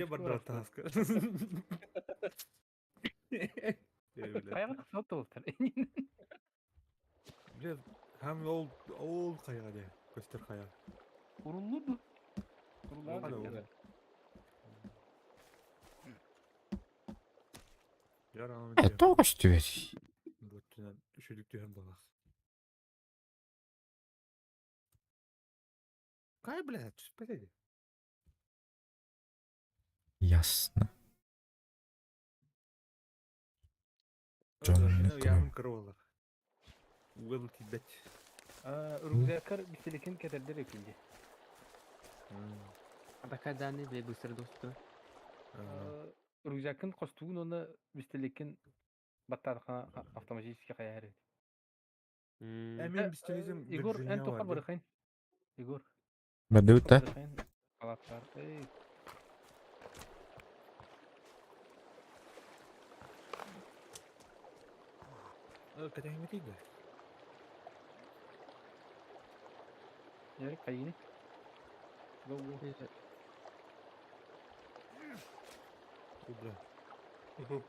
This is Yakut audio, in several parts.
Барда таска. Хайаҕа тахсыбат буолтар. Бля, хам ол ол хайаҕа дии, көстөр хайа. Уруллу ду. Уруллу. Тоҕо көстүбэт? Буттунан үчүгдүк түһэн балах. Кай, бля, түспэт эди. Ясно. Дьонум Яһым кыра буолар. Угал тиийбэт. Рюкзаккар бистэликин кэтэрдэр экинди. А данные бля быстро доступны. Рюкзаккын хостугун уонна бистэликин баттаатаххына автоматически хайаһар эбит. Эмин бистэлизм Егор, эн тухар барыхын. Егор. Бардыбыт да? Халаттар. Эй. Кэтэһиҥҥитий да? Ярик хайыны? Go go. Бля.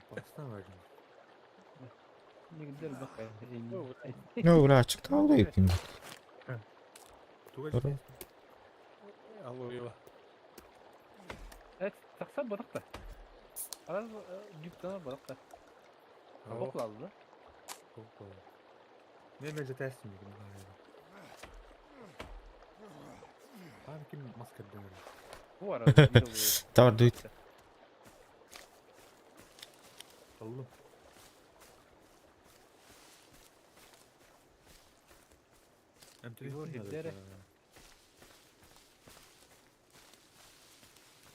Опасно варим. Нигде бакай. Ну, бля, ачыктаалды экен. Туга Здорово. Алло, Эт, тахса баракта. Араз дюктана баракта. Оклалды. Не мэлдьи тээстим Там ким маска дэмэр. Бу араз. Тардыт. Алло. Егор, хиттере.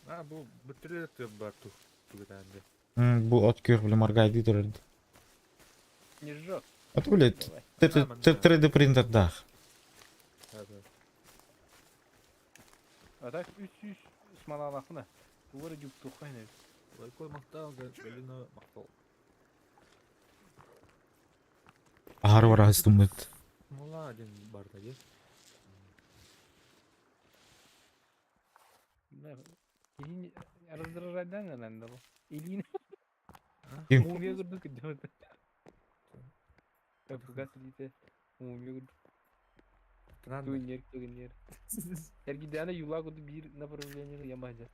А, бу бүтүрэ бар ту тугутаанды. Бу от күөх бile маргайды турарды. Не жжет. А то, блядь, 3D принтердаах. А так үс үс смалалахына. Тугара дюктухха хинэ. Лайкой мактал, Галина мактал. Ахар барахыстыммыт. Смола один бар да есть. Илин раздражать да, наверное, был. Илин. Ким? Мумия курдук кырдьыбыт. Капкага сидите. Мумия курдук. Тугуннер, тугуннер. Эргидана юла курдук биир направление ямаja.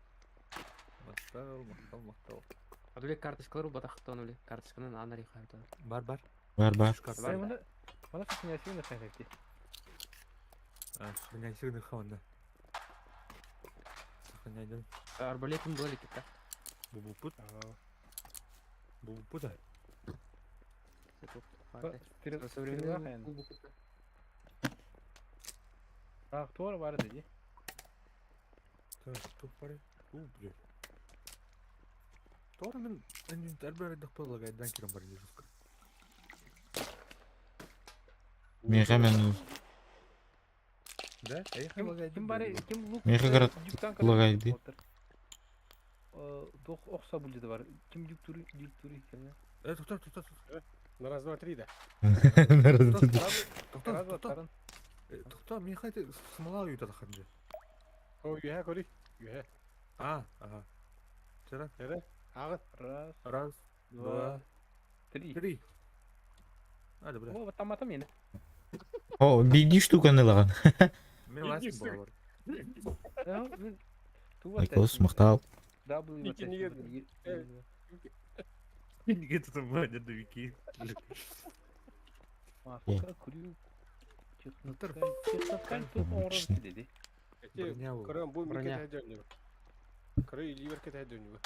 Мактал, мактал, мактал. А бile карточкалар убатахтан уле. Карточканан анари хайта. Бар, бар. Бар бар. Бар. Мана мана сохраняйся хайти. А, сохраняйся на хаванда. Сохраняйдым. Арбалетин было китта. Бубупут. Бубупут. Современный. А, кто бар деди? Тух бары. У, блядь. Тора мен инвентарь дахпалагайдан кирен бар жестко. Меха мен Да? Ким бары, ким лук. Меха гарат лагайды. Тох охса булды бар. Ким дюк тури, дюк тури ким. Э, тоқтар, тоқтар, тоқтар. На раз, два, три, да. Тоқтар, тоқтар. Тоқтар, мен қайта смола үйді таққан же. О, юхэ, кори. Юхэ. А, ага. Чара. Эре. Ағы. Раз, Раз, два, три. три. А, да, бля. О, вот там атам ені. О, биди штуканы лаган. Мен лайсың бар. Лайкос, мактал. Неге тұтым деді Вики. Маска, крюк, техноткань тут Отлично. оңрон dedi. Броня ол. Көрөн бу Броня. микет хәдөнү. Көрө иливер кет хәдөнү.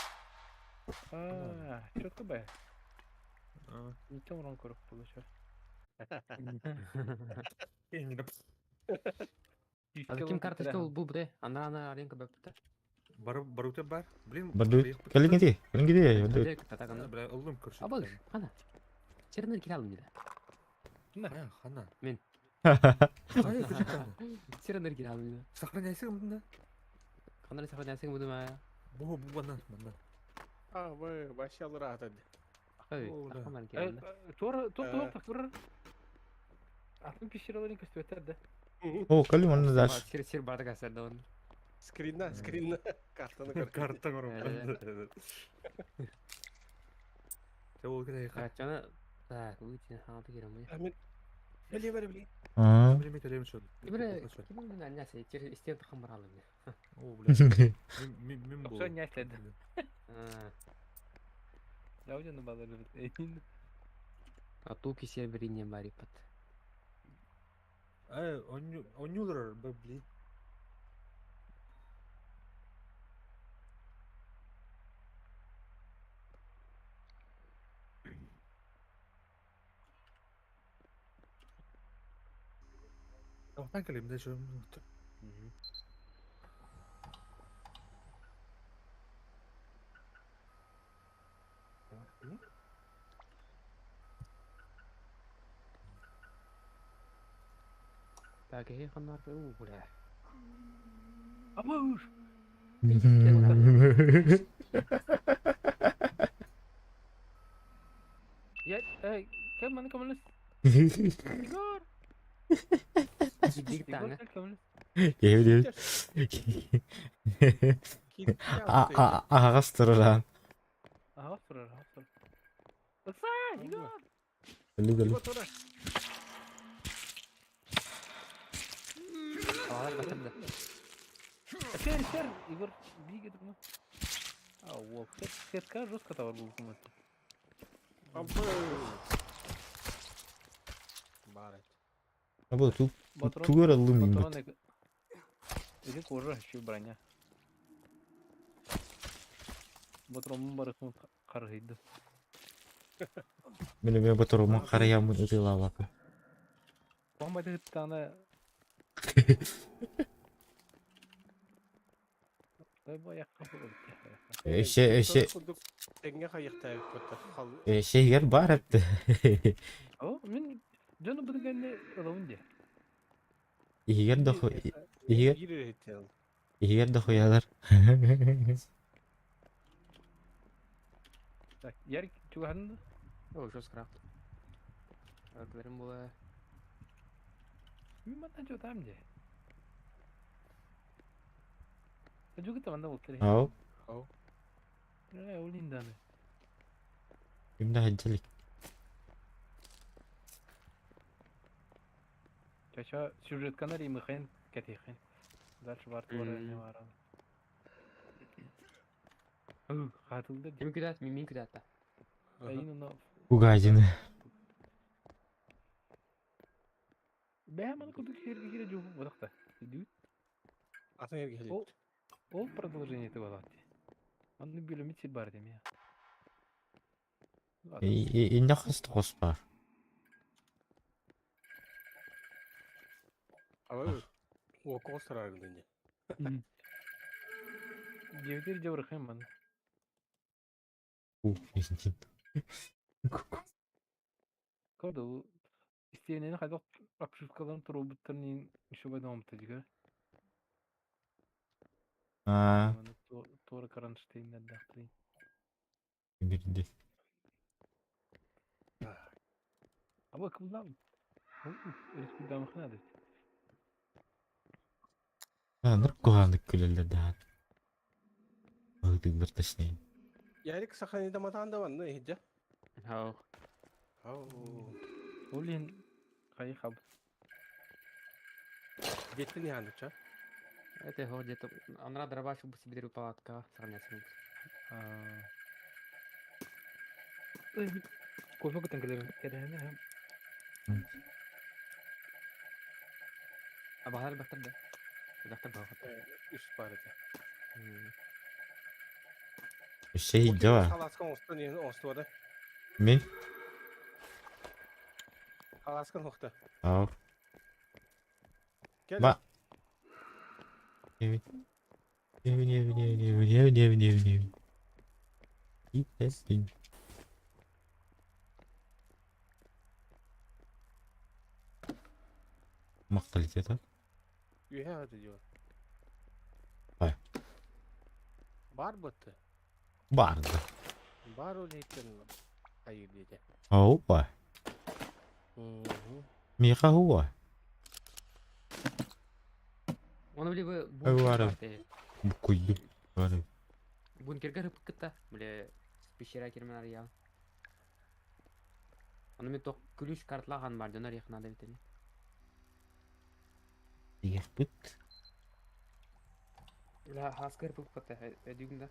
А, четко бе. А, Ничего оңрон көрүп получа. А ким карточка ул бу бре? Ана ана аренка бөптө. Бар, бар өте бар. Блин, Бардыбыт. Кэлиҥ Кэлиҥ Бile татаган. Бля, ылдым көрші. Абыл, ана. Чернер киралым диде. Хана, хана. Мен. Хана, көрші. Чернер киралым диде. Сохраняйсың мында. Кандай сохраняйсың буду ма? Бу, бу, бана, бана. А, бай, башалар атады. Ой, О, да. ахман киралым. Тур, тур, тур, тур. Атын пещераларын көстөтөр да. О, кэлим онно дальше. Сир сир бардык асарда он. Скринна, скринна. Картаны көр. Карта көрөм. Те ол кene Качаны так, выйти хаалты керемей. Амин. Били били били. Аа. Билеме телем шо. Кибре ким мен анясы через истен тахам баралым. О, бля. Мин мин бу. Все не следа. А, Я уже на баллы. а туки серверине барипат. Э, онюлар, бли. Охтан келем де шо. Так, эй, ханар, у, бля. Абуш! Я, эй, кем маны коммунист? Егор! Дик Егор, таңа. кел коммунист. Кебил. А агас тураран. Ага, турар, ага, турар. Ыкса, Егор! Үлүгөл. Алар батырды. Сер, сер, Егор, биге турма. А, о, сетка жестко товар был кумат. Абы. Бар. Бу ту Патрон, тугөр алым мин патрон, бут. Или кожа, еще броня. Батронун барысын каргыйды. Мен мен батырыма караямын ытылабакы. Бомба тана. Дай бу аякка болот. Эше эше Теңге кайыкта көттө. Хал. эшегер бар этти. О, мен жаны бутгенде ылабын де. Игер да игер Ире хеттел. игер да хуялар. Так, ярик чуган. О, жестко крафт. Көрім була. Мен мата жотам де. Жугута манда болуп керек. Ау, Ау. Э, олинданы. кимде хаджалик. Чача сюжет канари мыхен кетехен. Дальше бар тура не бар. Хатылды. Ким күдәт, мин мин күдәт. Айын оны. Угадины. Бә маны кудук жерге кире жугу бодакта. Дүт. Атын ерге хелет. Ол ол продолжение ты болот. Аны бөлүмү сил бар деме. Инде хас хос бар. Абы. О, костар аргын. Девдер жабыркайм маны. У, Коду истенени кайда обшивкаларын туруп буттарын еще байдамты диге. А, Маны тора кронштейннер дактый. бирди. Аба кымдан? Республикамыкына дейт. Ныр куганык күлелер да. Багдык бир точнее. Ярик сохранить матан да ванны хиджа. Хау. Ау. Олин кай хаб. Жетти не ханыча. Это его где-то. Анра дробаш бу себе палатка сравняться. Кофе көтөн келем. Керене. А багар бактырды. Бактыр багат. Үс бар эте. Эше хиджа. Халаскан осты не осты да. Мен Халаскан хохта. Ау. Кел. Ба. Эви. Эви, эви, эви, эви, эви, эви, эви, эви. И эсин. Макталитета. Үйе хаты диyor. Ай. Бар бытты. Барды. Бар ол хеттен. Hayır dedi. Опа. Мгм. Миха хуа. Оны били бу Ай бункер бары. бар те. Букуйду. Бары. Бункерге рыпык кытта. Бile пещера кирмен арыян. Оны мен тоқ күлүш картлаган бар, дөнөр якынада битени. Диэхпит. Бля, хаскар рыпык кытта, өдүгүндә.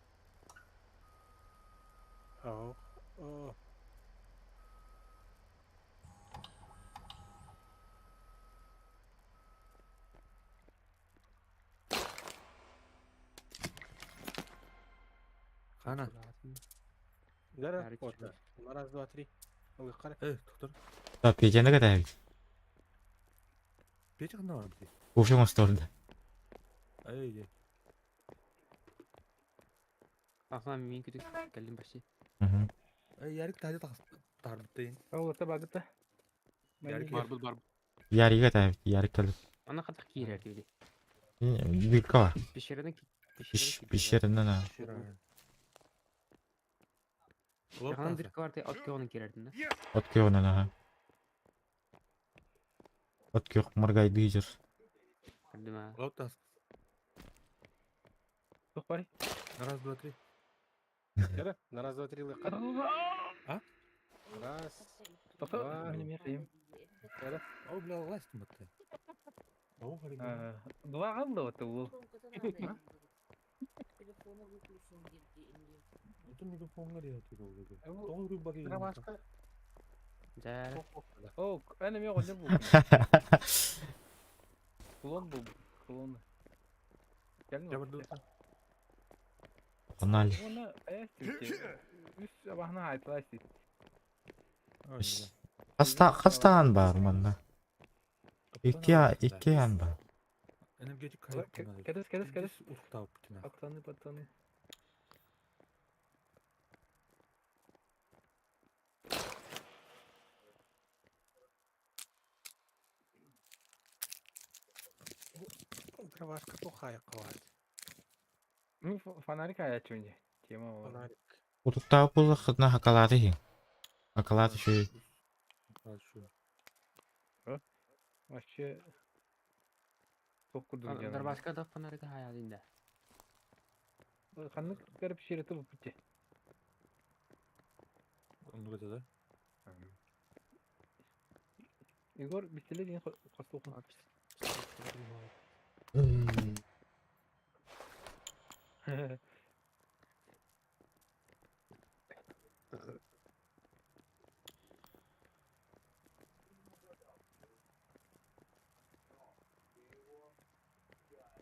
Ау. О, Хана. Дара, Ярик вот. чүгүр. На раз, два, три. Ылык Э, доктор. Та печене кэтээбит. Петя ханна бар бити. Кофе оҥосторда. Эй, эй. Ахна мен күтүк кэллим почти. Мгм. Эй, Ярик тажы тардыттын. Ол та багыта. Ярик Бар бу бар. Ярига кэтээбит. Ярик кэлбит. Ана катак киирер диди. Бирка бар. Пещерадан Пещ- Пещеранан аа. Яханан дырка бар те от кёнын киирердин да. От күөҕүнэн аха. От күөх маргайды дьэр. Көрдүм а. Лоп тас. Тух бар. На раз, два, три. Дара, на раз, два, три ылык А? Раз. Тоқта, Два. мен эмиэ Дара. О, бля, ласт матты. О, харик. Два қалды вот ол. Телефону выключен где Это микрофонга реатив ол. Ол- Тоғыз рубаги. Дробашка. Жа. О, әне мен ғой бұл. Клон бұл, клон. Я бір Погнали. Оны үс абахна айтылайсы. Хаста хастаан бар манна. Икки икки аан бар. Энергетик кайып. Кәдес, кәдес, кәдес. Утуктап битин. Пацаны, пацаны. Дробашка плохая калат. Ну, фонарик аячы мне. Тема ол. Фонарик. Утуктаабыт буоллаххытына хакалааты иһиҥ. Хакалааты үчүгэй. Хорошо. Вообще. Тоқ курдук жаным. Дробашка да фонарика хаядын да. Ханнык көрүп ширети бу бите. Онду да. Егор бистеле деген костолкун.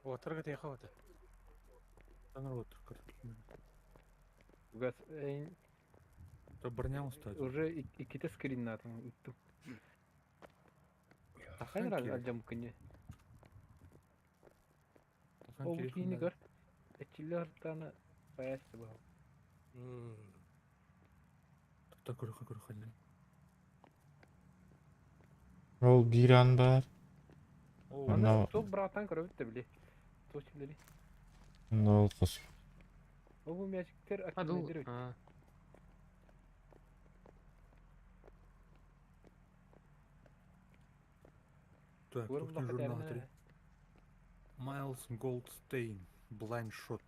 Вот, ыргыт яха вот. Танар вот. Угас То броня устать. уже икките скрин натым. Үттүм. Тахан Хайнар алжам күнне. Ол кийини көр. Эчилер таны паясы бу. Та көрөхө көрөхө. Ол биир аан бар. Аны Онно тоқ братан көрөбүт да биле. Точилери. онно ол хос. Ол бу мячиктер Аду. активдер. А. Так, Көрүп тухтун лакат журнал три. Майлз Голдстейн. Blind Shot.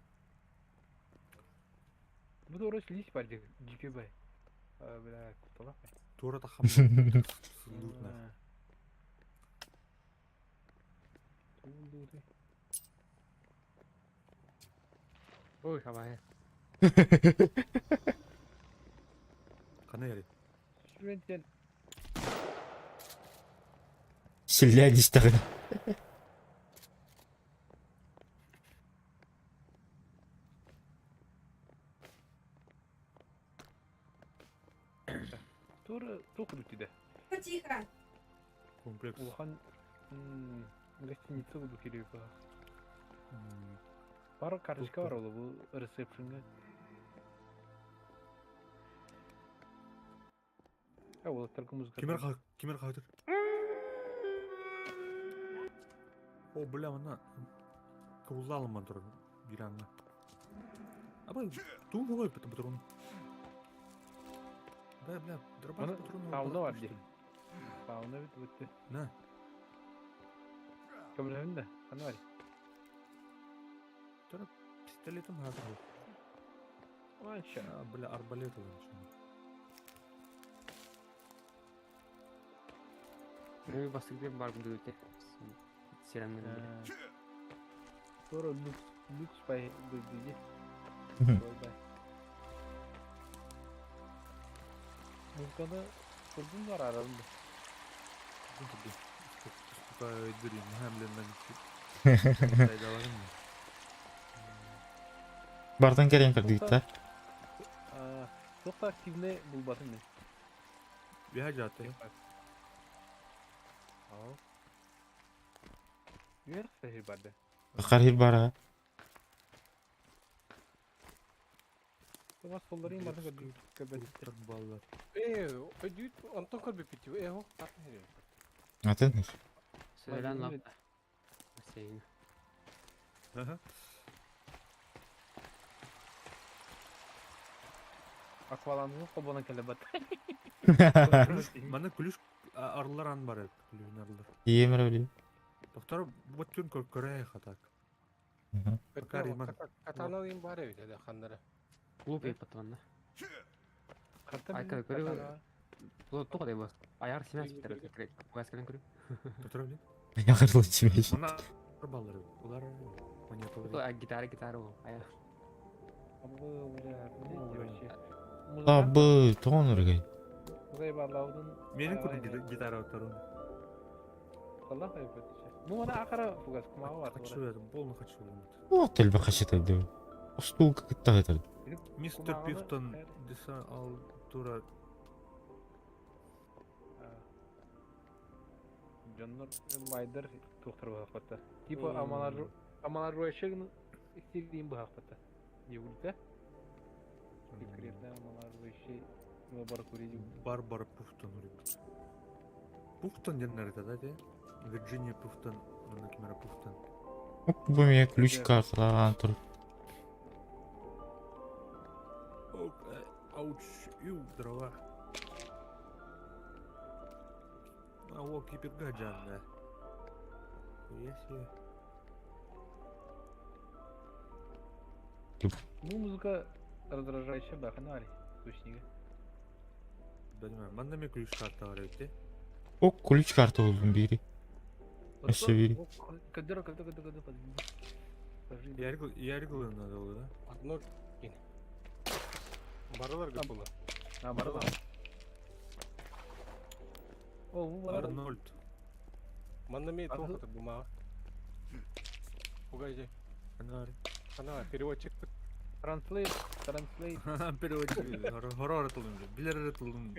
Бу doğru лис бар жеке бай. Бля, куталак. Тура тахам. Лутна. Ой, хабай. Кана яри. Шүрентен Силлээн истэҕинэ. Тура тоқ битиде. Тихо. Комплекс. Улахан гостиница буду керек. М, Бар карточка Тух- бар ол бу ресепшнге. А ол только музыка. Кимер ха кимер хатыр. О, бля, мына кыбыллалыман турар бир аңга. Абай, туун болой патрон. Бля, бля, дробаш Мына патрон. сауна бар ди. Сауна бит битти. На, Көмлөһүн да. Аны бар. Тура пистолетым хатыр. Вообще. А, бля, арбалет ылын. Мен бастык бар күндүгүтэ. Сираннар. Тура люкс, люкс пай дойдуде. Музыканы көрдүң бар аралында. Успокаивает Гамлин на Бартан кэлэн көрдүгүттэр. Тоқта активный булбатын мен. Бяжаты. Вверх сахи барды. Хархир бара. Тома солларын барды көрдүк. Баллар. Ээ, өдүүт онтон көрбүппүт. Ээ, хо, тартын хирэ. Атын. Сөйлән лап. Сен. Ага. Аквалангы кобона келе бат. Мана күлүш арлар ан бар еді. Күлүн арлар. Иемер били. Доктор, вот түн көрә хатак. Пока Риман. Катана им бар эбит эде хандара. Клуб еп патванна. Айка көрү. Бу туга деп. Аяр симәс битер. Кугас келен көрү. Доктор, блин. Яхарлы чимеш. Мана баллар. Улар монета. Гитара гитара ол. Аяр. Табы, тоғын үргей. Менин күрүн гитара оторун. Allah ayıp Ну она акара фугас кумага бар. Хочу это, полно хочу. О, тэлбэ хашытайды. Остул кытта хытыр. Мистер Пифтон деса ал тура Жоннор майдер доктор бахапата. Типа амалар амалар руэшегин истирдин бахапата. Евулта. Конкретно амалар руэше бар куриди. Барбара Пуфтон урибит. Пуфтон ден да, да? Вирджиния Пуфтон, мына кимера Пуфтон. Оп, бу меня ключ карталар тур. Ок, ауч, ю, дрова. А, о, кипергаджан, да. Хуя себе. Ну музыка раздражающая баханари. Точнее. Понимаю, манда мен ключ карта бар эти. О, ключ карта болдум бири. Вообще бири. Кадыра, кадыра, кадыра, кадыра, подожди. Ярик надо было, да? Одно кин. Баралар гыпыла. А, барала. О, бу барала. Арнольд. Манна ме Ага. туох бумага. Пугайже. Анар. Ана переводчик. Translate, translate. Переводчик. Хоррор этылым. Билер этылым.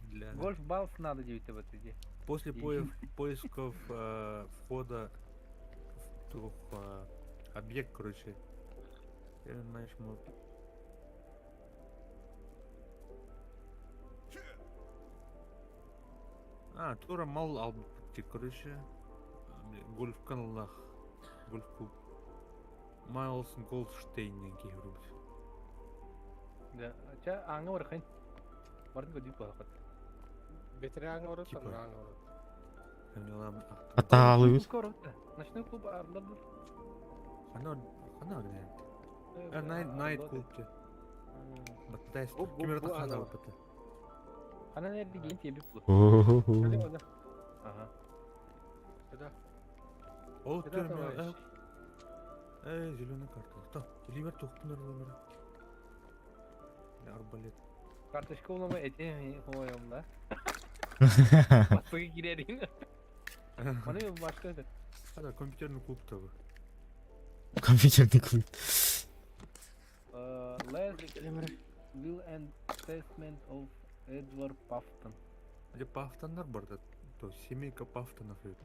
Для... Гольф балс надо девять в этой. После поисков входа в тух, объект, короче. Я, знаешь, может... А, тура мал албыт, короче. Гольф каналах. Гольф клуб. Майлз Голдштейн кейбір. Да. Ча аңа бар хын. Бардын көдүп бахат. Ветеран орот, Типа. анран орот. Атаалыбыт. Ночной клуб арлар. Хана, хана где? Найт, найт клуб те. Баттайс. Кимер бу хана ана. батта. Ана нерде ген тебип бу. О-хо-хо. Ага. Да. Ол Да, түрме. товарищ. Эй, зеленая карта. Та, ливер тухпунар номер. Арбалет. Карточка улама эти хоем да. Басыгы кирерин. Аны башка это. Хана компьютерный клуб табы. Компьютерный клуб. Last Will and Testament of Edward Puffton. Где Пафтондар бар да? То семейка Пафтонов идет.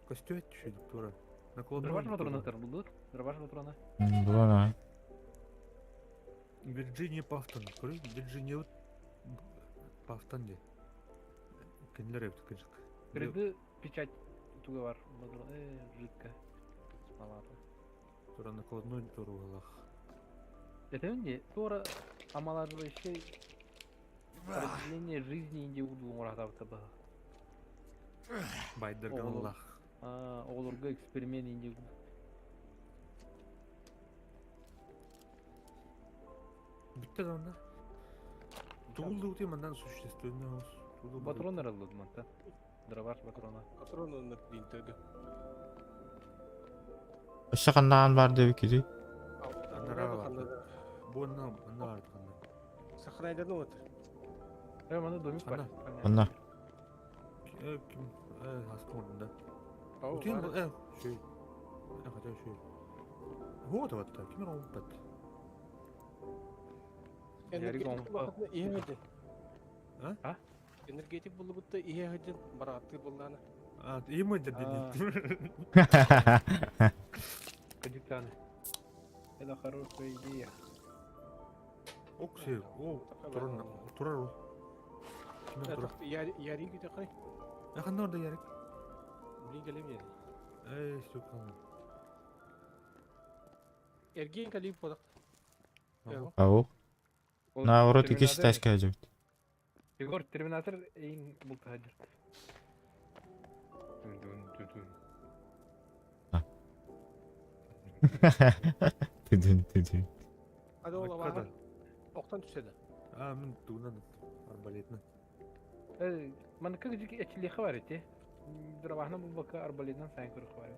Костюм чуть тура. Накладной. Дробаш патрона тар булду. Дробаш патрона. Була. Вирджиния Пафтон. Көрү Вирджиния Пафтон де. Кинилер эбит кыжык. Креды печать туга бар. Патрон. Жидкая. Малата. Тура накладной туру алах. Это не тура омолаживающий продление жизни инди уду муратабыта ба. Байдер Оҕолор. галлах. А, оҕолорго эксперимент инди. Бүттэ да. Тугул мандан существенный. Патрон араллыд манта. Дробаш патрона. Патрон оннук бинтерге. Өссө ханнаан бар деп киди. Анара Буонна анна бар ханна. Сахарайдан вот. Маны домик бар. Онна. Ким хаскордунда. Утин шүй. Хотя шүй. Вот вот так. Ким он бат. Ярик Энергетик А? А? Энергетик булбутта ihe хыдын бараты буллана. А, им это А. Кадюктаны. Это хорошая идея. Окси, о, турар, турар. Ким турар? Ярик ите кай. Я ханна орда ярик. Блин келем яри. Эй, сука. Эрген калип бодак. Ау. Ол Наоборот, икки Терминатор- ташка жабыт. Егор, Терминатор эйн бултаһадыр. Дүн-дүн-дүн-дүн. Түдүн түдүн. Ады ол бар. Октан түшеді. А, мен тугунан арбалетна. Маны как жики эчлихе бар эти. Дробахна бу бака арбалетнан сайн көрүк бар.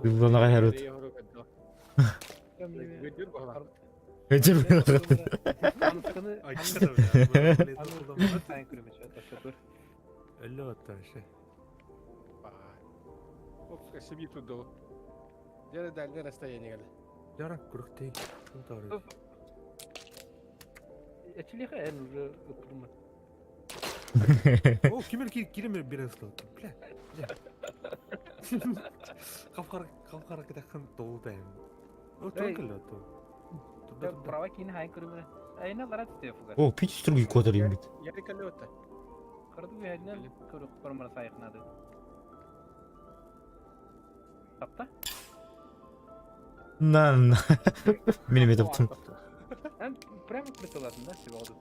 Дыллана кайрыт. Өчүр. Анусканы Арбалетна. сайн көрүмөч. Ташатыр. Әллә ватта ше. Ок, себе тут до. Дәре дальнее расстояние гәле. Яра күрүктей. Ким тары. Эчлихе эн уже өткүрмө. О, кимер киреме бир ысла. Бля. Бля. Капкара капкара кетакын толу тайм. О, только то. Права кийин хайн көрүмө. Айна ларат фугар. О, пич түргү котор имбит. Ярик әле отта. Кырды бүйәдинен көрүк бармара сайыкнады. Тапта? На, на. Мени метаптым. Эн прямо притылатын да, себалды.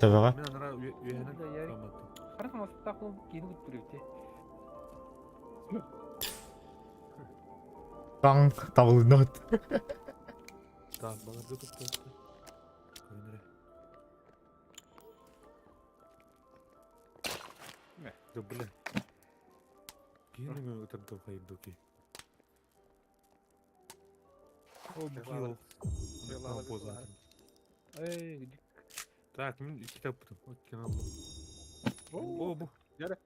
Табага. Мен анара үйәнен Да, ярик. каматты. Карасам астакыл кийин күттүрүптү. Таң табылынат. Так, баларды тутту. Көрүнөрө. Мә. Да, бля. Кийин өтөрдө кайдуки. О, букил. Эй, Так, мен китап бутым. Кино. О, бу. Яра.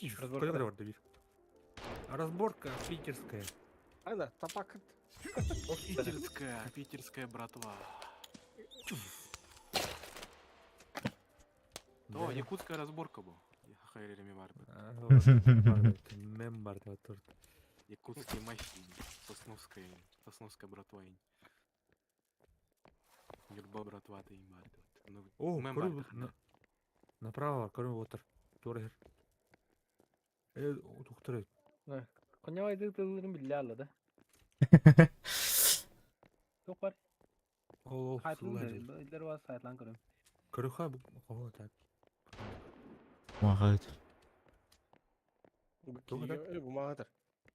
Разборка. Разборка. Разборка питерская. Ана, тапак. Питерская, питерская братва. О, якутская разборка был. Мем бар да турт. Якутские мафии. Сосновская, Сосновская братва. Юрба братва ты им бар. Ну, О, мем көрү бар. направо, көрү отыр. Тура. Туктур. Коня тылырын биле алды да. Ток бар. О, Хайтлан илер вас хайтлан көрөм. Көрү ха бу кого так. Мага. Бу магадыр.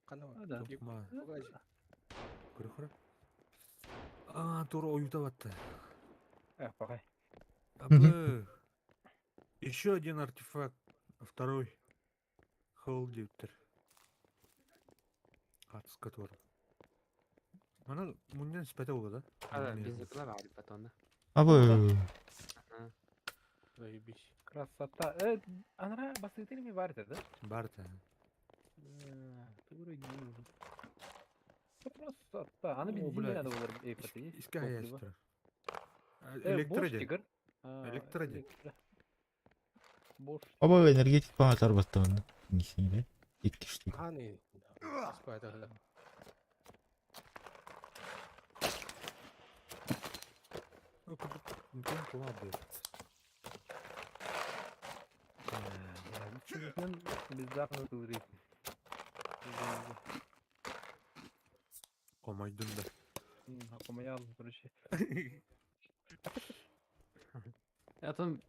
Кана бар. Да. Ма, көрү ха. А, тура оюта батты. Э, пакай. Абы. Еще один артефакт. Второй. Холдиптер. Ат с которым. Мана муннан спете болду да? А, бензопила бар потом, да. Абы. Заебись. Красота. Анара басыгытыр ми бар да? Бар та. Тура гин. Красота. Аны О, бензин бля. надо было эй пати. Иска ястыр. Электроди. Электроди. Бош. Абы энергетик паңатар баттамын. Нисине. Икки штук. Аны. Спайда. Biz daha tılırı. Комайдын да. Акомая алым, короче. А там...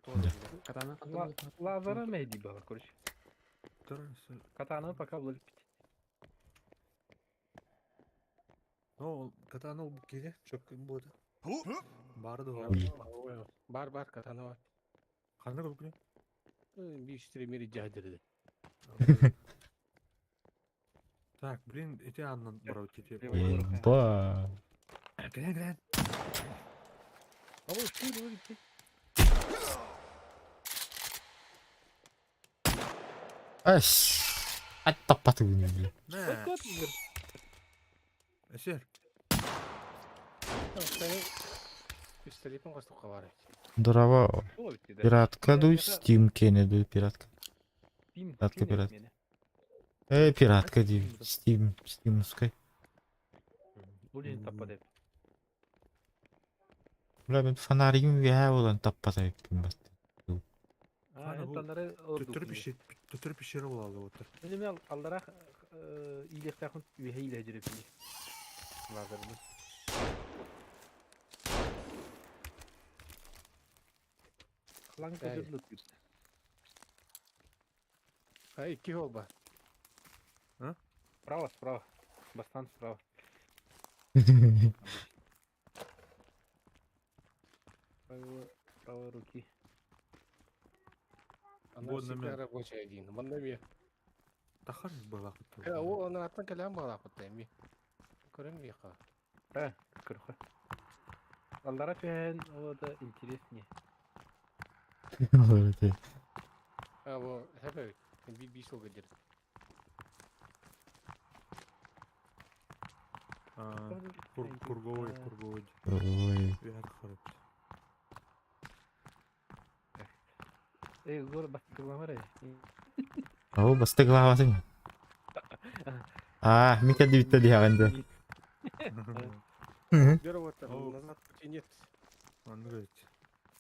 Да. Катана. Лазара мейди было, короче. Тура Катана пока было пить. Ну, катана ол киһи чөккүн буота. Бары да Блин. Бар бар катана бар. Ханна көрбүкүнүй? Биир стример дьаһдырды. Так, блин, эти аннан барабыт эти. Еба. Кэлэн, кэлэн. Абы киир өлү. Ас. Аттаппатыгын блин. Мэ. Эсер. Пистолетин костукка бар. Здорово. Пиратка дуй, Steam кене дуй, пиратка. Пиратка, пиратка. Э, пиратка дии. Steam, Steamскай. Блин, таппа деп. Бля, мен фонаригим үөһээ буолан таппата эбиппин бас. А, Аны бу это Төттөрү пещера, төттөрү пещера буолалла буттар. Мен алларах иилехтаахын үһэ иилэ жүрөпүн. Лазербын. Халаң көтөрлөт. Ha iki hol бар. Справа, справа. Бастан справа. Правой, правой руки. Она Вот всегда намер. рабочая один. Манна Тахар была Э, о, она аттан кэлэн баалаах эми. Көрөн биэха. Э, көрхө. Аллара түһэн ол да интереснее. А, бу хэпэ би би сыл кэлэр. Курговой, курговой. Ой. Үһэ тахар. Эй, гор бастырламар э. Оо, баста главатын. А, мин кэлдибиттэ диэҕин дэ. Бер вот О. назад пути нет. Оннук эбит.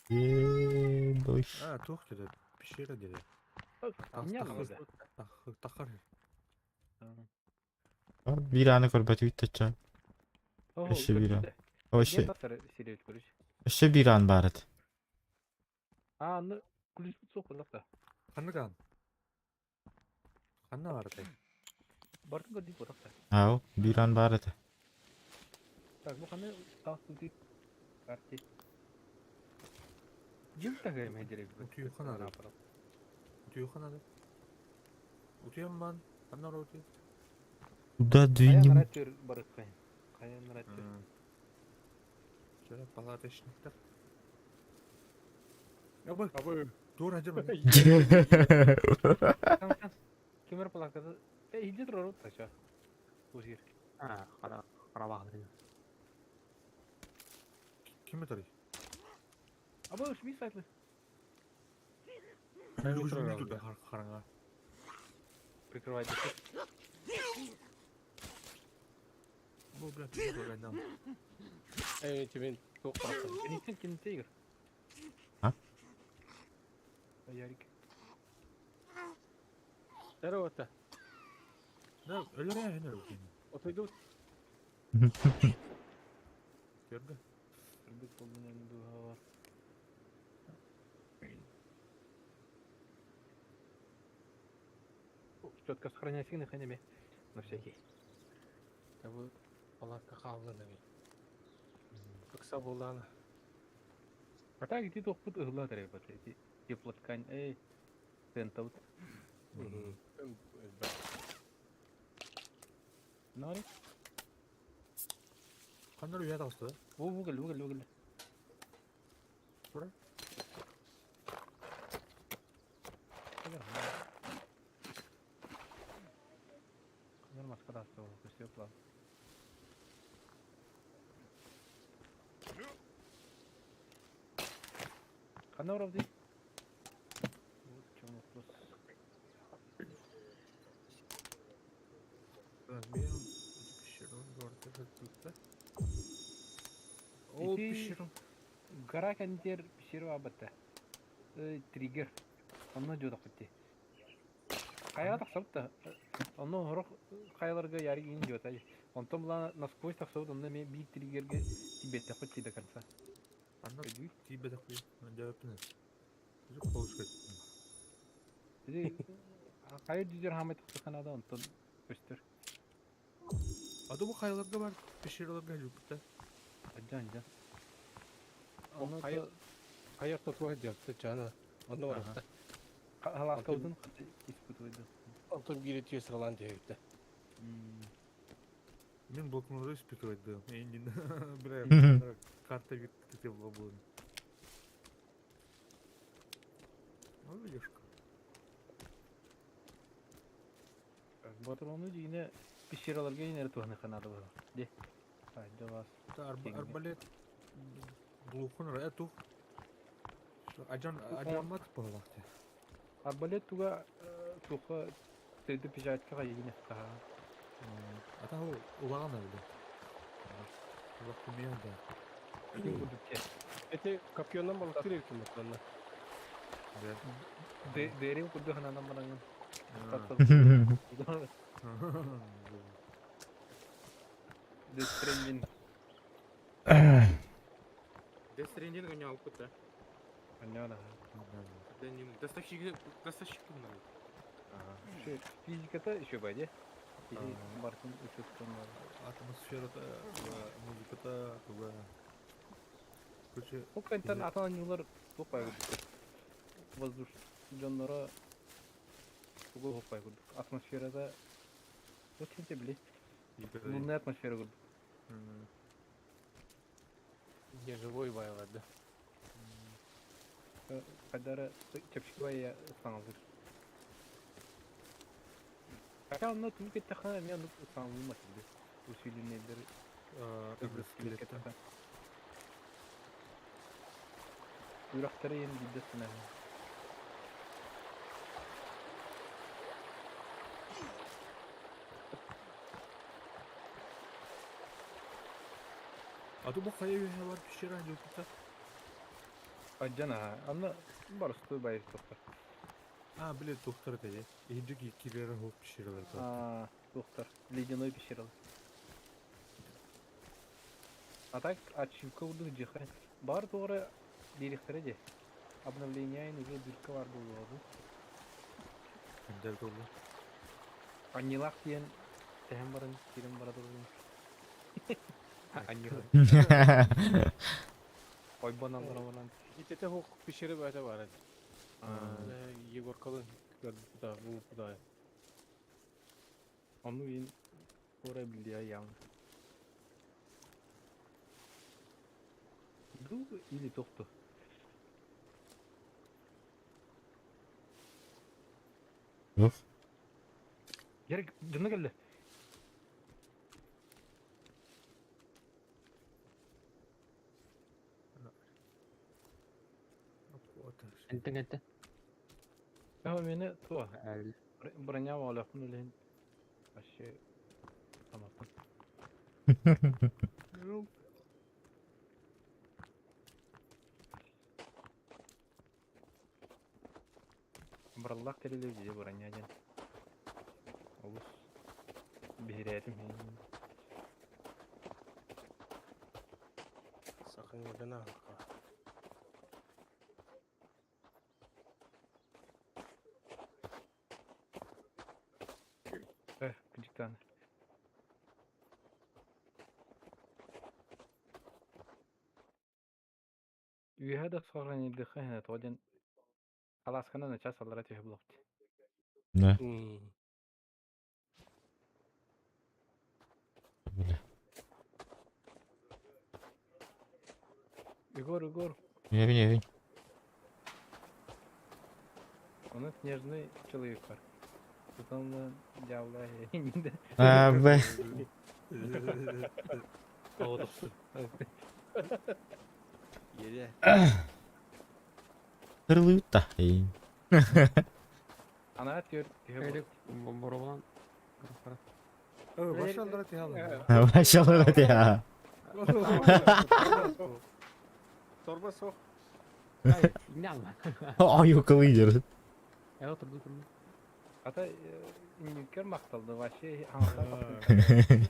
Ээ, бой. А, туох дede, пещера дede. Не надо. Тахар. Биир ааны көрбөтүбүт тача. Өссө биир аан. Өссө, өссө биир аан баар этэ. А, ну, ключ суох буоллахта. Ханнык аан? Ханна баар этэй? Бартын көрдүү буоллахта. Ау, биир аан баар этэ. Так, бу ханы таас туту карте. Жил тагай мен жере. Утуйхан ада. Утуйхан ада. Утуйан бан. Ханна бар утуй? Куда Кая двинем? наратыр барыккай. Кая наратыр. Чара палаточниктар. Абы, Абы. тура дем. Кемер палаткада. Э, иди турар тача. Узир. А, хара харабах. Ким этер? Абы уш ми сайтлы. Харанга. Прикрывайте. Бу бля, тура гайдан. Э, тебе туох баалаах. Кенитен кените игр. А? Ярик. Бер вот. Да, өлөрө хенер утуй. Отойду. Көрдө. Кырдык болдун духа бар. Четко сохраняй сигны ханеме. На всякий. Табы палатка хааллын эми. Ыкса буоллаана. А так иди тохпут ыгла требат. Эти теплоткань. Эй, тентаут. Нари? Ханна үһэ тахса. Бу бугел бугел бугел. Тура. Канар маскада асты ол көстө план. Канар овди. Вот в чем вопрос. Мен пещера гордо тут. Ол Ити- пещера. Гора кантер пещера абатта. Э, триггер. Онно жодох битти. Каяга тахсабыт Онно хорох каяларга яри ин жотай. Онтон була насквозь тахсабыт, онно мен бир триггерге тибетте хоть до конца. Анна Өйдүү. тибе такый. Жабыпны. Жүк болуш керек. Бизи кайы жүзөр хамай тахсаканада онтон көстөр. А то бу хайларга бар, пещераларга жүрбүттэр. Адьан, адьан. Онно Хайа тотуа дьапты чана. Онно барыта. Халаскабытын испытывайды. Онтон биири түйе сыралаан түһүктэ. Мин блокноту испытывать да. Эйнин, бля, карта вид был. Ну, видишь. Батрону дьиҥэ пещераларга иҥэрэ туһаныахха наада буолар. Дьэ. Хайда вас. Арбалет глухун эту. Ажан ажаммат буоллахты. Арбалет туга туха 3D печатка игине таха. А та улаган эбит. Улах кумия да. Эти копьенан балыктыр эркин баттанна. Дэрим курдук хананан бараҥын. Death Stranding. Death Stranding оҥньообуппут да. Анньаана. Доставщик, доставщик надо. Физиката еще бай, Бартын учуттан Атмосферата, музыката, туга. Короче, Ол кэнтэн атын анньыылар туох баай курдук. Воздуш дьонноро тугу туох баай курдук. Атмосферата вот синте били. Лунная атмосфера курдук. Не живой байлар да. Хайдара чэпчэки баайа саҥалыыр. Хотя онно түмүк эттэххинэ эмиэ оннук саҥалыыммат эбит. Усиленныйдары скелетта. Үрэхтэрэ иһин биирдэ сынайан. А то бу хайа үөһэ бар пещера дьылпыта. Адьан аха. Онно боростуой байыс туохтар. А, блин, туохтар это Иһирдьэ киирэр оһох пещералар. А, туохтар. Ледяной пещералар. А так ачивка курдук дьиэхэ. Баар туора биэриэхтэрэ дии. Обновление уже дырка баар буолуоҕа дуу. Эндер буолла. Анньыылаах диэн тэһэн баран киирэн бара турдум. Анньыылаах. Ойбон аллара баран. Итete хук пещера баата бар эти. Егоркалын көрбүт бу Ону иин туора билиэ явно. Ду или тохту. Уф. Ярик, дьонно кэллэ. Энтэн энтэн. Ама мені туа. Броня олохпун үлэһин. Вообще тамаппын. Браллах тэрилэ дии броня диэн. Олус биһирээтим. Сахаҥҥа Э, кыдьыктаан. Үөһэ да сохранидыха хэнэ тоҕо диэн халаасканан начаас аллара түһэ булуохт. Да. Бля. Егор, Егор, Евень, евень. у нас нежный человек бар. Тутан дьявола. А, б. Еде. Тырлыта. Эй. Ана түөр түһэ Элик булуохт. боробалан. Башалдара тиһалар. Başalар ya. Торба сох. Не алма. Ай, лидер. Я отурдум турдум. Ата инникер макталды вообще аңата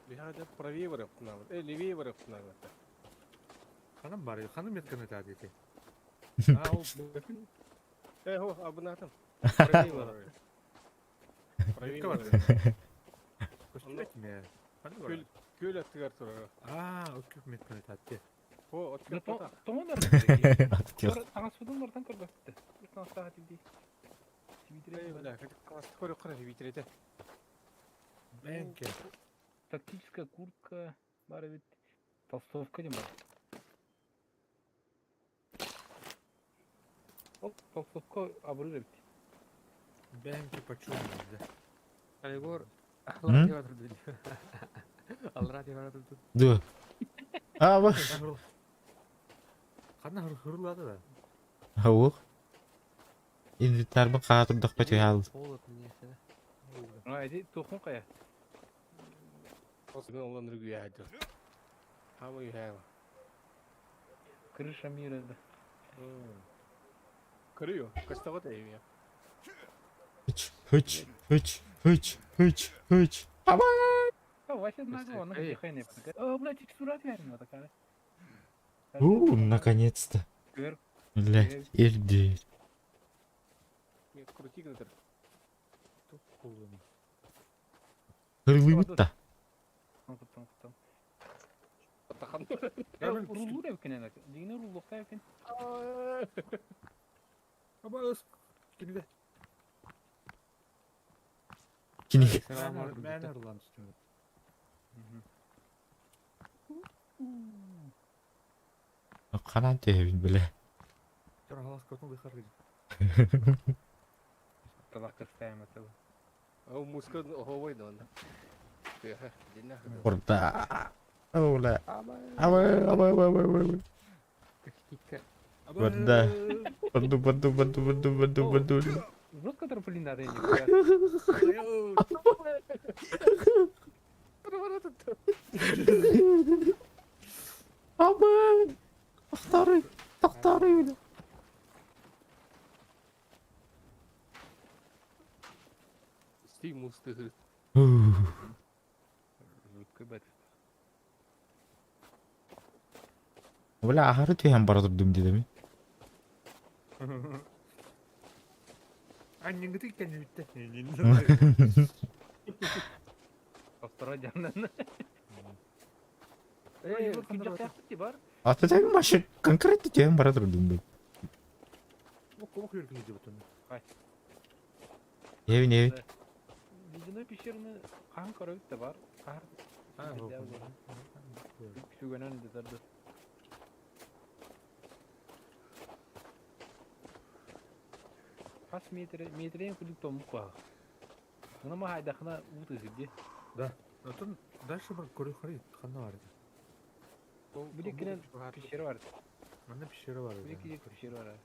Биһиэхэ правее барыахпын левее барыахпын Ханым бар, ханым метканы таа дети. Аа, ол бөкүн. Э, о, абынатым. Правее Кого? барар. Көстүбэт ме. Ханна Күл бар? күл аттыгар турар. Аа, өкүп меткөн атты. О, Да отка. тоңон Актер. Таңаспыдың бартан көрбөттү. Таңастаға тибди. Эй, бля, класс көрө көрө битрете. Бэнке. Тактическая куртка бар бит. Толстовка дем бар. Ол толстовка абырыр бит. Бэнке почему да. Егор, М? алра деп жатыр. Алра деп жатыр. Ду. А, ба. Ханна хырлады да. Ауық. Инвентарьбын қара тұрдақ па түйе Холод мне сюда. А, эти тухун кая. Осыны олон үргү яды. Хама юхайла. Крыша мира. Да. Көрү, кастага тайым. Хыч, хыч, хыч, хыч, хыч, хыч. Аба! А, Вася знак, он Эй. дыхание. О, блядь, текстура отвернула такая. У, наконец-то. Көр. Бля, ирди. Мен крути гынтыр. Кулын. Хырлыбыт та. Тоң тоң. Атахан. Рулу да бикенен. Дигене руллукта бикен. Аба өс. Киниде. Кини. Мен хырлан түстүм. Канан тебин, бля. Тора халас котун дыхар. Талак кыстайм это. Ау муска ховой да онда. Дина. Орда. Ола. Аба, аба, аба, аба, аба. Какие-то Банда. Банду, банду, банду, банду, банду, банду. Жестко трамплин надо не. Аба. Тахтары. Тахтары. бля. Стив мусты. Ух. Жутко бет. Бля, ахары түйен бара тұрдым дедім. Аннеңге тиккен битте. Повтора жаннан. Эй, ким бар? Аты тегін башы конкретно түйен бара тұрдым бля. Ок йөргүн деп отын. Евин, евин. Ледяной пещераны қан көрөбүт да бар. Кар. А, Күгөнөн дедерди. Хас метр метрен күлүк томук ба. Мына ма хайдахына уты зибди. Отын дальше бар көрө харый ханна бар. Бу декенен пещера бар. Мында пещера бар. Бу декенен пещера бар.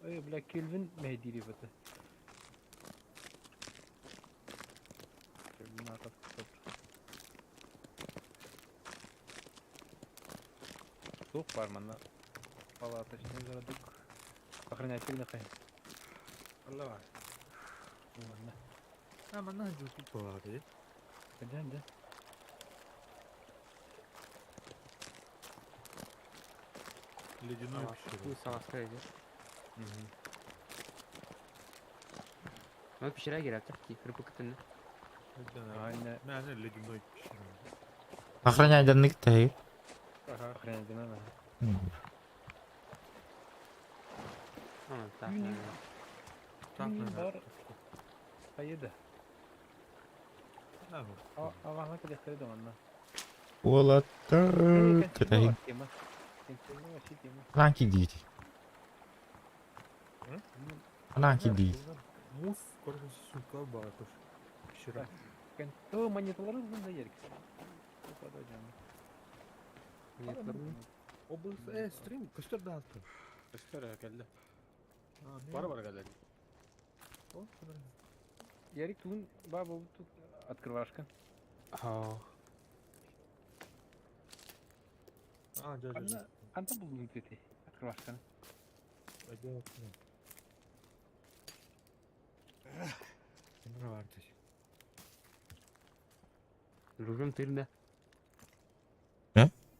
Ой, бля, Кельвин мәйдири бата. Кельвин атап топ. Сух бар манна. Палаточный городок. Охранять всегда хай. Анда бар. Ладно. А, мында жутуп бар. Пойдем, да? Ледяной пещера. Ну, сама скажи. Ну, пещера керек, так, рыбу күтін. Ана, Мен ледяной пещера. Охраняй данных тегін. Ага. охранять надо. Ну, так, Мгм. наверное. Так, Бар. Поеду. А, А, а вана каде хридом анна. Олаттар. Кытайын. Тема. Тема вообще тема. Ананки дейді. Ананки дейді. Муз, короче, сука бар, кош. Пещера. О, монеталары бunda ерик. Обыз, э, стрим, көстөр да алты. Көстөр келди. Бар бар келди. Ярик тун баба тут открывашка. Ау. А, жа, жа, жа. Анда булдун дети. Открывашканы. Айда, Кемера бар деш. Ружем тырна.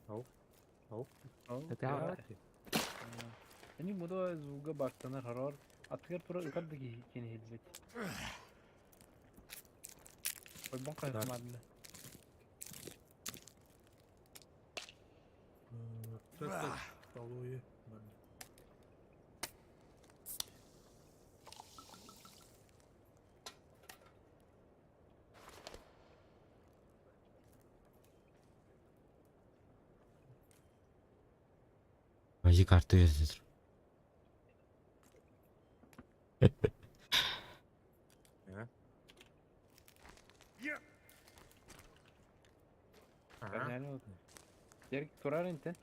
Ау. Ау. Это Они буду звуга бактанар хорор. Атыгар тура ытар да киһи кини иһиллибэт. Ойбон хайхамадны. Алоэ. Ажи карта бердер. Ярик турар инте.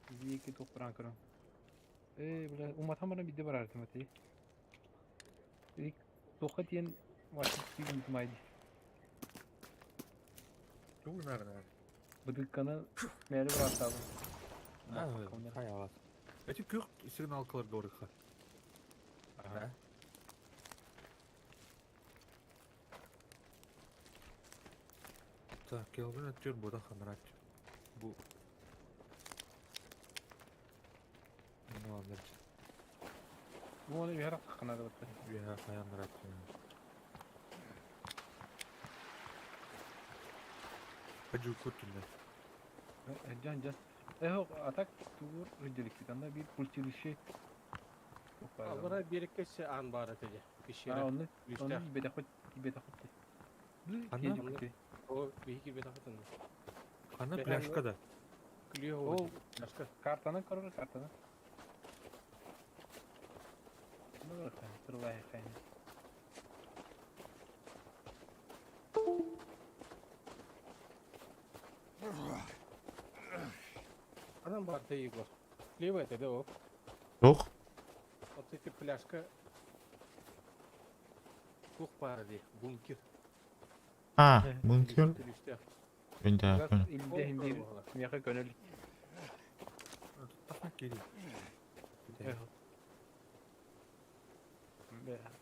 Биики тух баран көрөн. Э, бля, уматан баран бидде барар Тимофей. Туха тиен вачы тиген тумайды. Тугу наверное. Быдыкканы мээлі бараттабын. Хайалат. Эти күк сигналкалар горыха. Ага. Так, келбин өттөр буда ханрат. Бу. Ну ладно. Бу оны үйәрі қақынады бітті. Я хаянрат. Хаджу кутунда. Жан жан. Эхо, атак тугур рыделик анда bir пультилище. Албара береккесе ан бар этеде. Пещера. Оны оны бете хоть бете хоть. Ана? О, бихи бете хотын. Ана пляжка да. Күле пляжка. Картаны көрөр, картаны. Ну, тырлай хайны. Анан бар да Егор. Лево это да, о. Yok. Вот эти пляжка. Тух бар ди, бункер. А, бункер. Ben de Илде хинди мияка көнөл. Тахна кири.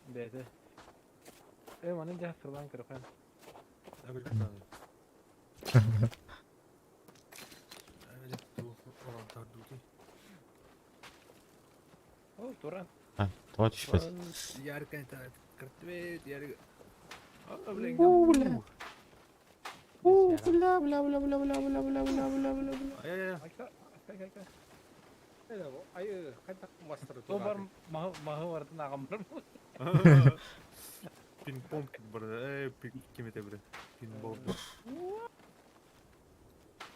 Бете. Э, маны жа сырлан көрөкөн. О, туран. А, тоға түшпөт. Ярко это картвет, ярко. Бля. Бля, бля, бля, бля, бля, бля, бля, бля, бля, бля, бля. Ай-яй-яй. Айка, айка, айка. Ай, кайта мастер. О, бар махы бардын агам бар. Пинг-понг бар. Эй, ким это бре? Пинбол.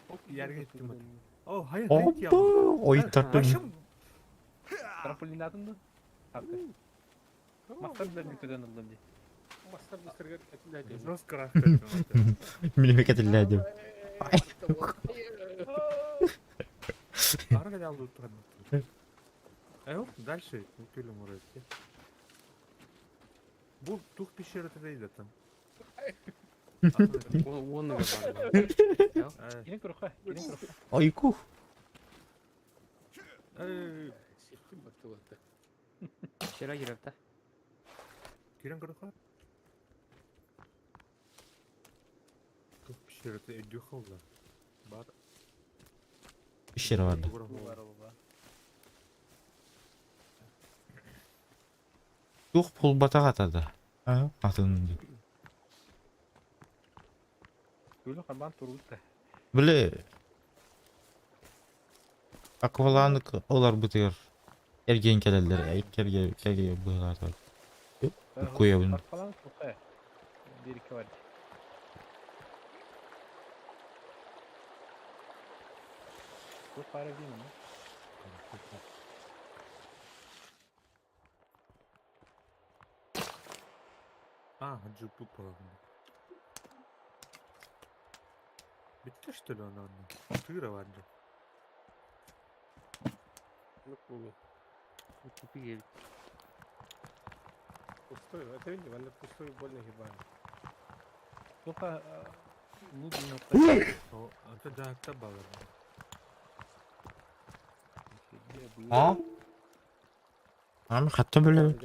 Оп, ярко ким это. О, хай, хай, Опа, ой тартым. Трамполинатын да? Аты. Мастер билер көтөн ылдым ди. Мастер бистерге этилде. Жестко рахат. Милимекетилләдим. Арга алды туран. Эй, оп, дальше. Күлүм урайт. Бу тух пещера дейди там. Оны бар. Кирен көрөккө, кирен көрөккө. Ойку. Эй, Пещера киреп та. кирен көрөккө. Тух пещера өйдө холда. Бар. Пещера vardı. Тух пул батак атады. А, атын. Күлү карбан тургутта. Биле. Акваланык олар бутыр. Эрген келелер, айкерге келге буйлар. Куябын. Falan туха. Bir iki var. Bu para değil mi? А, джипу полагаю. Битте что ли она? Тыра варда. Тупик. Пустой, это видно, ванда пустой больно ебаный. Туха лут О, это да, это балар. А? Ам хатта биле.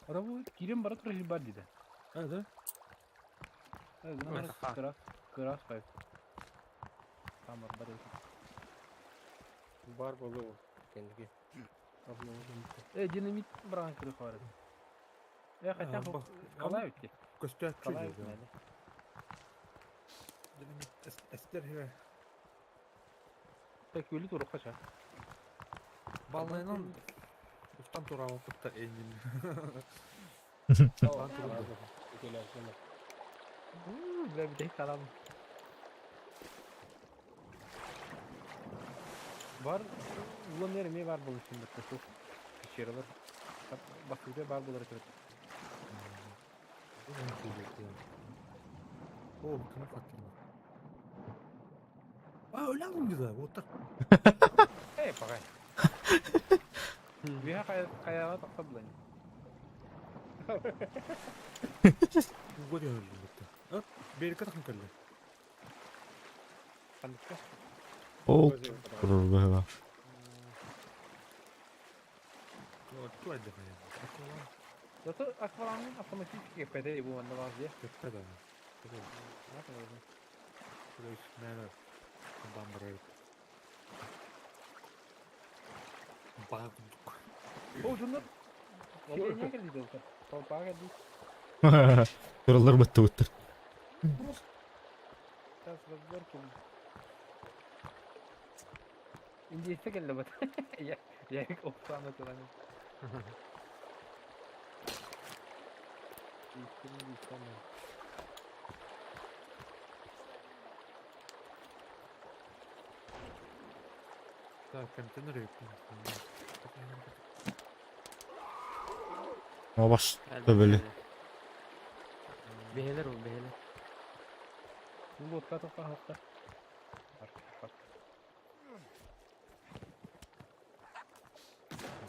Ора бу кирен бара тура бар диде. А, да? Кырас, кырас кайып. Сатаан барбат эбит. Бар буолуо кэнники. Э, динамит быраҕан көрүөх баар этэ. Э, хотя бы скала эбит. Көстөөччү Скала дии. эбит мээнэ. Динамит эстер хэ. Э, күөлү туруохха ча. Балнайынан устан тураабаппыт да эйнин. Бля, бүтэһик хаалам. Бар, улан эр эмиэ баар буолуохтун бытта суох. Пещералар бастыгыта баар буолар этэ. О, ким хаттым. А, өләм деді, отыр. Эй, пағай. Үөһэ хайаҕа тахса булан. Уга диэн өлдүм бытта. Берекке тахын кэллэ. Ханныкка? Ол турар быһыылаах. Ту айда хайа. Зато аквалангын автоматически кэппэтэ бу манна баар дии. Кэппэ да. Наверное, бамбарай. Баа курдук. О, дьоннор Сирэйне кэлдии дылта. Толпаға кэлдии. Тураллар баттыбыттар. Сейчас разбор ким. Индийцэ кэллэ бат. Я Ярик Оксана туран. Так, контейнер Абас төбөлү. Бэһэлэр ол бэһэлэр. Лодка тоқта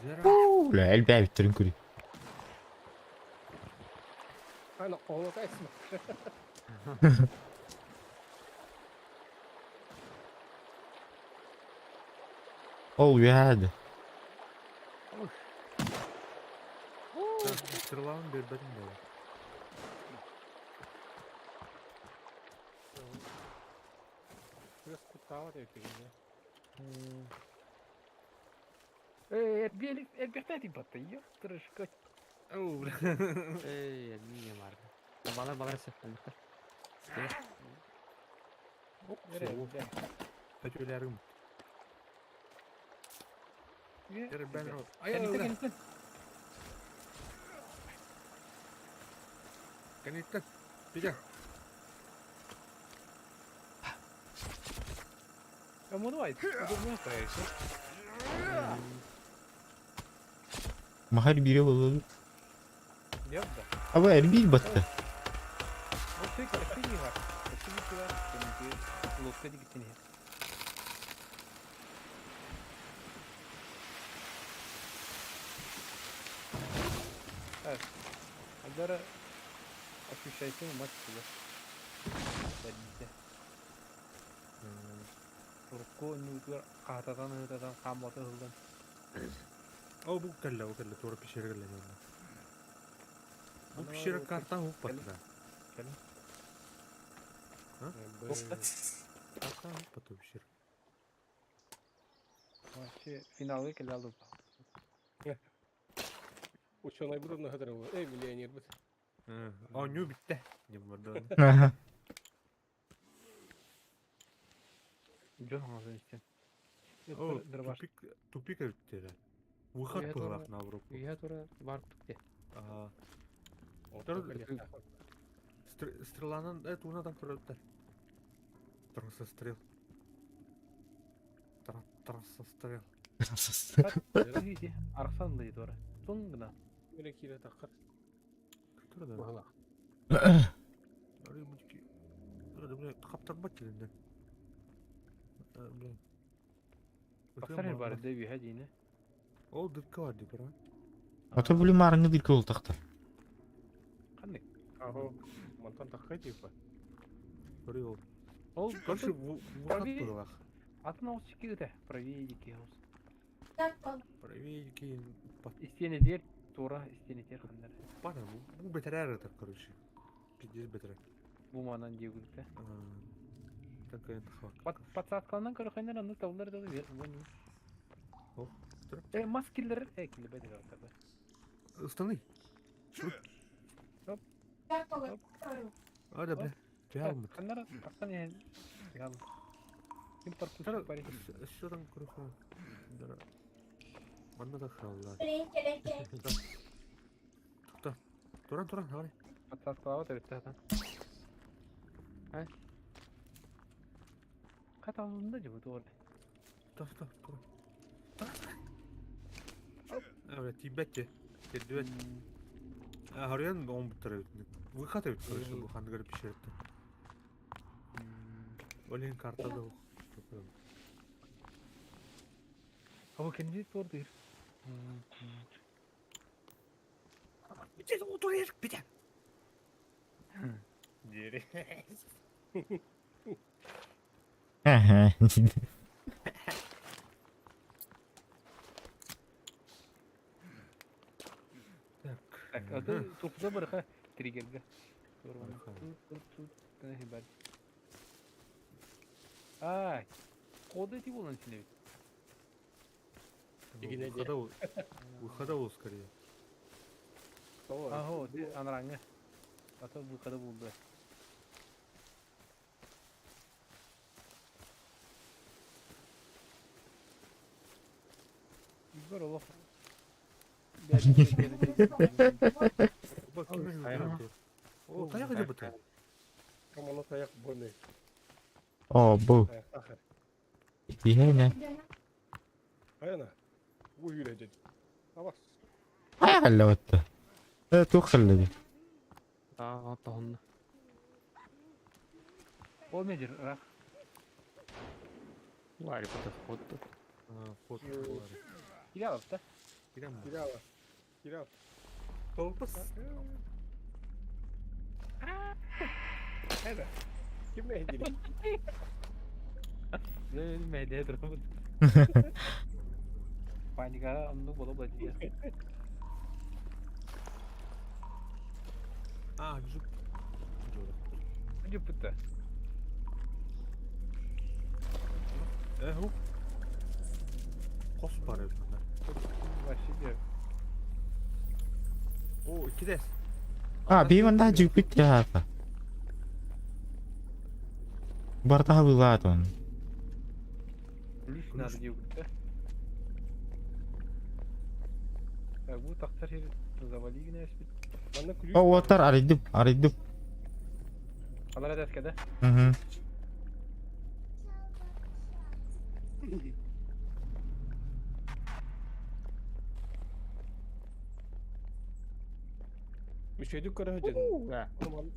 Бля, элбээбиттерин көрүй. Ана оҕолоко эсме. Ол үөһээди. Стрелаын бербедим да. Тыас куттаабат эбит дегенде. Э, эрбиэхтээ батта, ёптырышка. Оу, Эй, не бар. Балар балар сөп. Төтөләрим. Кэнниттэн, Кэнниттэн. Пидя. Кому давай? Удобно стоишь. Махар бире болду. Нет, да. Аба эрбиир батта. Вот ты как ты не вар. Ты не вар. Ты лодка дигитин. Так. Адара ощущайте мать себя. Садите. Урукку нүүтүгэр хаататан ыытатан хааммата ыһыллан О, бу кэллэ, бу кэллэ, туора пещера кэллэ дьонно. Бу пещера карта уппатта. Кэлин. А? Карта уппатта пещера. Вообще финалга кэлэ алып. Ученый буду нахадрыл. Эй, миллионер бит. Оонньуу бүттэ. Диэн барда. Аха. Дьон хаҥасын истэн. О, Дырбаш. тупик, тупик эбиттэр. Выход Үйэ быһыылаах наоборот. Үйэ тура бар курдук Аа, Оттон стреланан э туунатан көрөттөр. Трасса стрел. Трасса стрел. Арахсан да туора. Тун гына. Мире кире тахар. Тура да. Баһала. Ары мутики. Тура да хаптарбат келинде. Блин. Тахсар бар дэ үһэ диine. Ол дырка бар дип, бра. Ата били марыңы бир кол тахтар. Ханнык. Ахо. Мантан тахкай типа. Көрүй ол. Ол Короче, выход Правее. быһыылаах. Атын оҕус чикки Правее дики оҕус. Так, пап. Правее кийин Истиэнэтигэр туора истиэнэтигэр ханнар. Пана, бу бетерер это, короче. Пиздец бетерер. Бу манан диэгүлүктэ. Кыайан тахсыбакка. Подсадкаланан көрөхөннөр оннук табыллар да О, Э, мас киллер, э, киллербэт этэ. Ыстаны. Оп. А, да, бля. Түһэ Ханнара тахсан иһэн тыгал. Ким паркур пари. Өссөрөн көрөхөн. Манна да хаалла. Тукта. Туран, туран, хавай. Подсадкалаабат эбит тахсан. Э? Каталында же бу туор. Тух, тух, туран. Бля, тиийбэт Кирдибэт. Харыйан оҥбуттар эбит. Выход эбит, короче, бу ханныгар пещераттан. Ол иһин карта да Абы кенди туор дыр. Бите! Дири. Ага. Так. Так, а ты тупда барыха триггерге. Барыха. Ай, коды эти болан сине бит. Выхода, выхода ол скорее. Аһо, ти анраңы. Ата выхода булды. Игорь олох. Оба ким О, таяқ идет быта. Камала таяқ боны. О, бу. Таяқ тахар. Тиһэне. Айана. Бу үйрәден. Абас. Хайа халлабатта. Э, туох халлаби. Аа, тоһунна. Ол медер, рах. Ларри потом вход. Ход. Кире алып та. Кирем. Кирала. Кирал. Толпыс. Эда. Ким мәһдили? Мәйдә торабыт. Паника оннук бола була дии. А, жуп. Жуппута. Э, ху. Қос бар эбит манна. Вообще де. О, иккидес. А, би манна жупит яата. Барта хабылаат он. Ключ надо диэбитэ. Так, бу тахсар сир завали гинэспит. Манна ключ. О, уоттар арыйдым, арыйдым. Алар этэскэ да? Мгм. Мүшөйдүк көрө жен.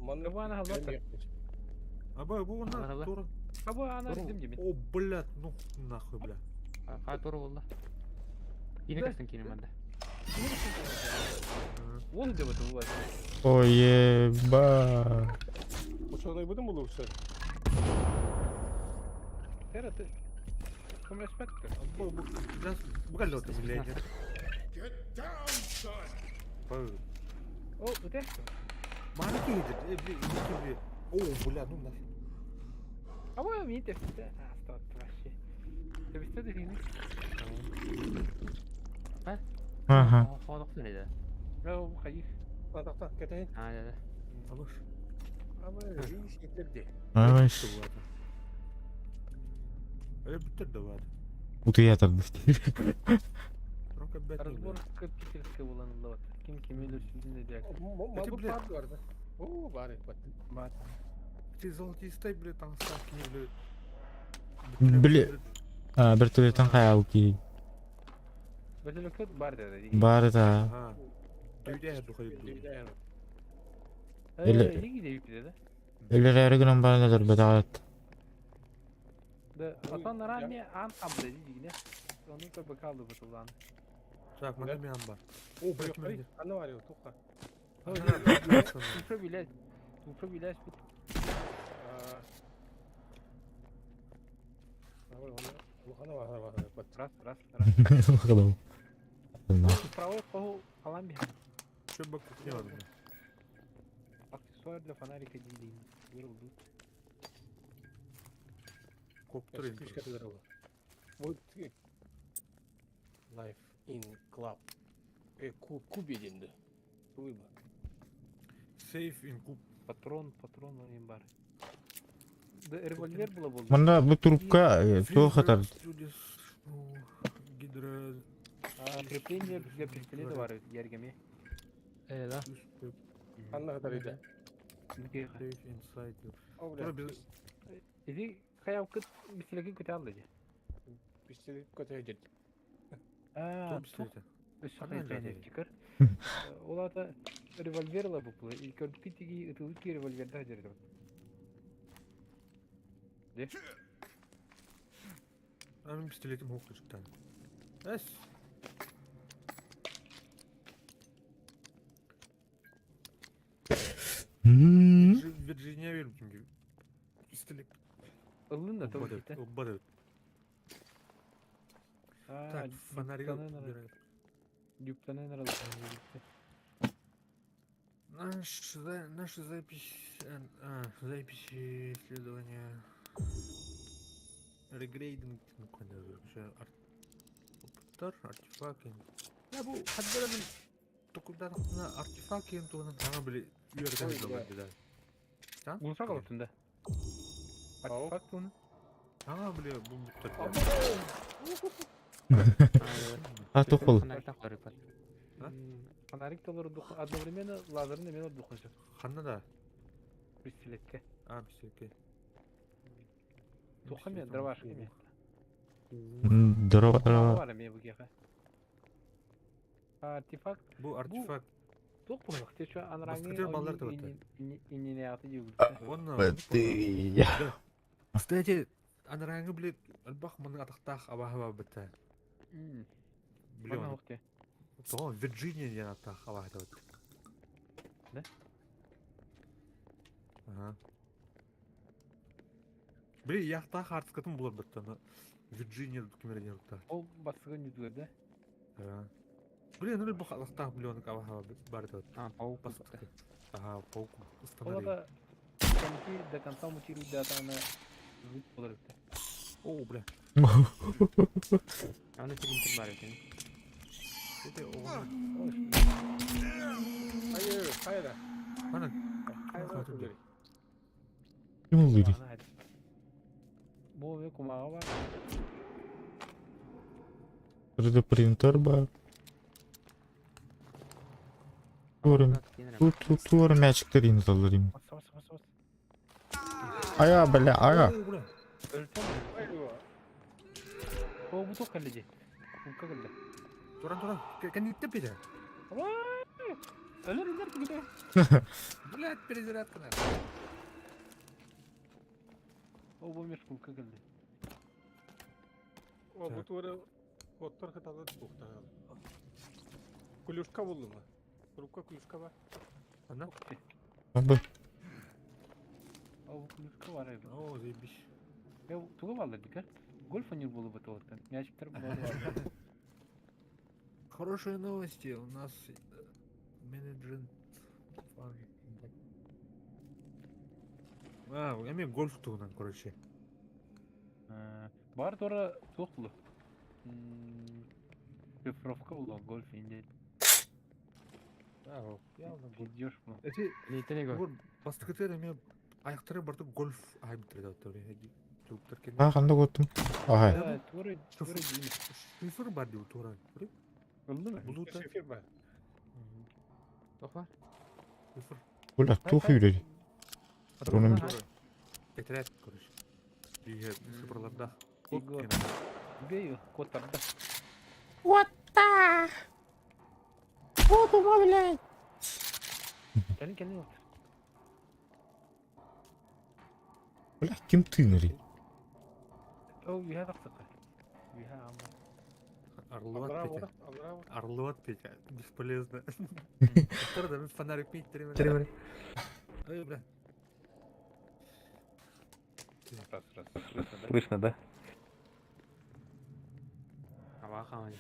Манна Ивана халлата. Аба, бу Ала, на ала. тура. Аба ана Туру. дим димин. О, блядь, ну нахуй, бля. Ха, туру болла. Кини Да. көстөн кини манда. Вон где вот у вас. Ой, еба. Ученый будем улучшать. Тера ты. Ком респект. Бу, бу, бля, бу ты, миллионер. О, вот это. Маленький едет, э, бля, идите, бля. О, бля, ну нафиг. А вы умеете все. А, стоп, вообще. Ты без этого не Ага. Хоодохтун эде. О, уходи. Атақта, кетейін. Аа, да. Алыш. Ама рейс етерде. Аш. Э, бүттер да бар. Утуятар. Ронка бәт. Разбор питерская была на вот. Ким ким сүзүндө дияк. Эти, Мабут блядь. бар бар да. О, бар ет бат. Бат. Ты золотистай, бля, там ставки не, бля. Бля. А, вертолеттан хайал ки. Вертолет бар деди. Бар да. А. Дүйдә духай. Дүйдә. Или- Неге деп деди? Өлөр гынан баран бетаат. Да, атан раме ан абды дигине. Оны көп калды бутулан. Так, мында мен бар. О, бля, ким Ана бар тоқта. Туфра билет. Туфра билет. Ана бар бат. Раз, раз, раз. Бакалым. Правой кол алам би. Чё бак кухня бар? Аксессуар для фонарика дидин. Коптер Күүскэ тыгырабы. Вот Life in Club. Кубе диэн Туйба. Safe in куб. Патрон, патрон им бар. Да револьвер было болды. Манна бу трубка туох хатар. Гидро... Крепление для пистолета бар ергеме. Э, да. Анна хатар иде. Safe inside. Тура без... Иди хаявкыт пистолетин көтө алды. Пистолет көтө жер. А, пистолет. Өссө Ол ата револьвер ла бу. И көрдүк тиги ытылык ки револьверда жерде. Де? Анын пистолетим хоқ чыктан. Эс. Вирджиния берип Пистолет. Ылын да то. Оббады. Так, фонарик. Юптанын Наш, наша запись, запись исследования. Регрейдинг, Оптар, артефакт. Я бу хаддаран токудан артефакт тугунан таңа били үйөрдөн да. Да? Улса калыптын да. Артефакт уну. Таңа били бу А тухул. Фонарик толор одновременно лазерный мен духунчу. Ханна да. Пистолетке. А, пистолетке. Туха мен дровашка мен. Дрова, дрова. Бар мен бугеха. Артефакт. Бу артефакт. Тух бух, те чо анранги. Баскетер баллар да бата. Инне аты дигүл. Кстати, анранги биле албах мының атактах абаха бата. Биле. Тоҕо Вирджиния диэн аттаах абаһытабыт. Да? Ага. Били яхтаах артыкатын булар баттана. Вирджиния кимер диэн аттаах. Ол басыгын жүдүгөр да? Ага. Били нөл бу халахтаах билионик абаха барытабыт. А, паук Бастыкы. Ага, паук. Ол да коньки до конца мутирует да ана звук болар бит. О, бля. Аны принтер бар экен. Это оҕону. Hayır, hayır. Ана. Hayır. Ким ыллыыр? Бу мен кумага бар. 3D принтер бар. Туорум. Туорум мячиктерин залырым. Бас бас бас бас. Ая, бля, ая. Өлтөн. О, бу тоқ келди. Бу келди. Туран, туран. Кэнниттен пиде. Өлөр өлөр тигиле. Блядь, перезарядка на. О, бу меш кулка келди. О, бу тура оттор хаталы тухта. Клюшка булды ма? Трубка клюшка бар. Ана? Бу. О, бу клюшка бар. О, заебись. Я туга балды дикер. Гольф ойныр болуп бит Мячиктер болуп. Хорошие новости. У нас менеджмент. А, эми гольф туһунан, короче. Бар тора туох булу. Шифровка булу гольф инде. А, явно гольф. Идешь бу. Эти Нейтен го. Бастыкытыр эми аяктары барды гольф айбытыр да Туруптар кен. А, ханда готтум. Ахай. Тура тура дейм. Шифр бар дип тура. Булду Булута. Шифр бар. Тох бар. Шифр. Бля, тух үйрер. Онун Тетрадь, короче. Биге шифрларда. Егор. Бей, код тарда. What the? Вот ума, блядь. Кэлин кэлин. Бля, ким тыынырый? О, үйэ тахсыкка. Үйэ амма. Орловат Петя. Орловат Петя. Бесполезно. Который фонарик пить три. Ой, бля. Раз, раз. Слышно, да? Слышно, да? Аба хаман.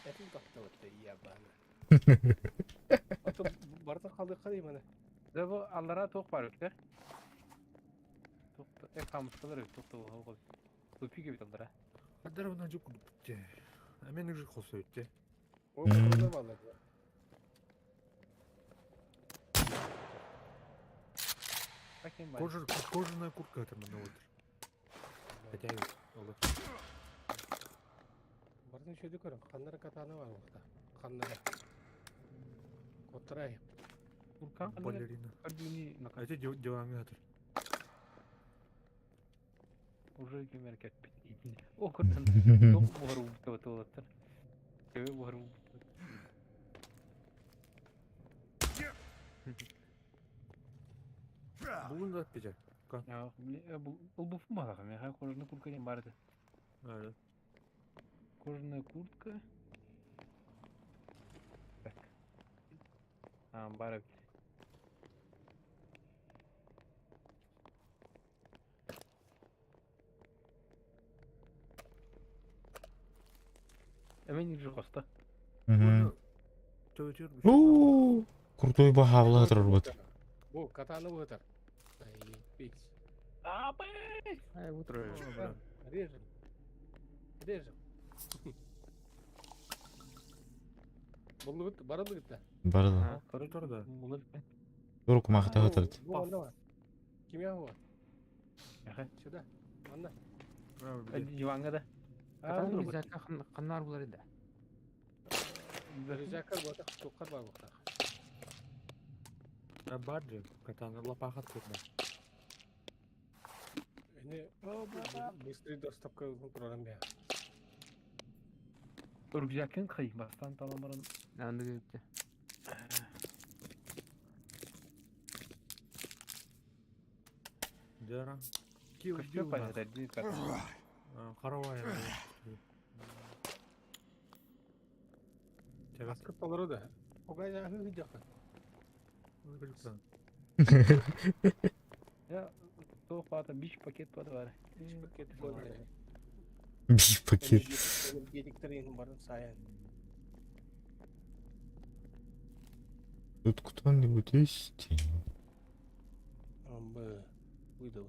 Это как-то вот ебано. А то барда қалды қалай мана. Да бу аллара туох баар эбит Туох э хамыскалар эбит туох да Тупик эбит аллара. Хаддар уна жук кудук. Амен уже хосойте. Ол курда балар. Кожа, кожаная куртка это мана вот. Хотя и олор. Бардын шөйді көрім. Қаннары катаны бар бұқта. Қаннары. Коттарай. Балерина. А это диванга атыр. Уже кемер кетпит. О, көрдөн. Тоқ буһар убута туолаттар. Төбө буһар убута. Булун да пече. Бұл буфу мағаға, мен кожаная куртка ден бар еді. Кожаная куртка. Так. А, бар эбит. Эмен же хоста. Уу, крутой бахавла турбут. Бу катаны бұтар. Ай, Ай, утро. Режем. Режем. Булды барды бит. Барды. Турда. Турук махта хатырды. Кимя бу? Сюда. Анна. Диванга да. Катаны рюкзакка қаннар булар еді. Рюкзакка бота, тоққар бар бұқта. Баджи, катаны лапахат кутна. Эне быстрый доставка программ бя. Рюкзакын кый, бастан таламырын. Анды кетті. Дера. Кил Көстө пайда дин Каравай. Аскып толору да. Огай я хы жакы. Я тоқ бата биш пакет бата бар. Биш пакет бар. Биш пакет. Энергетиктерин барын сайын. Тут кто-нибудь есть? Амбы выдала.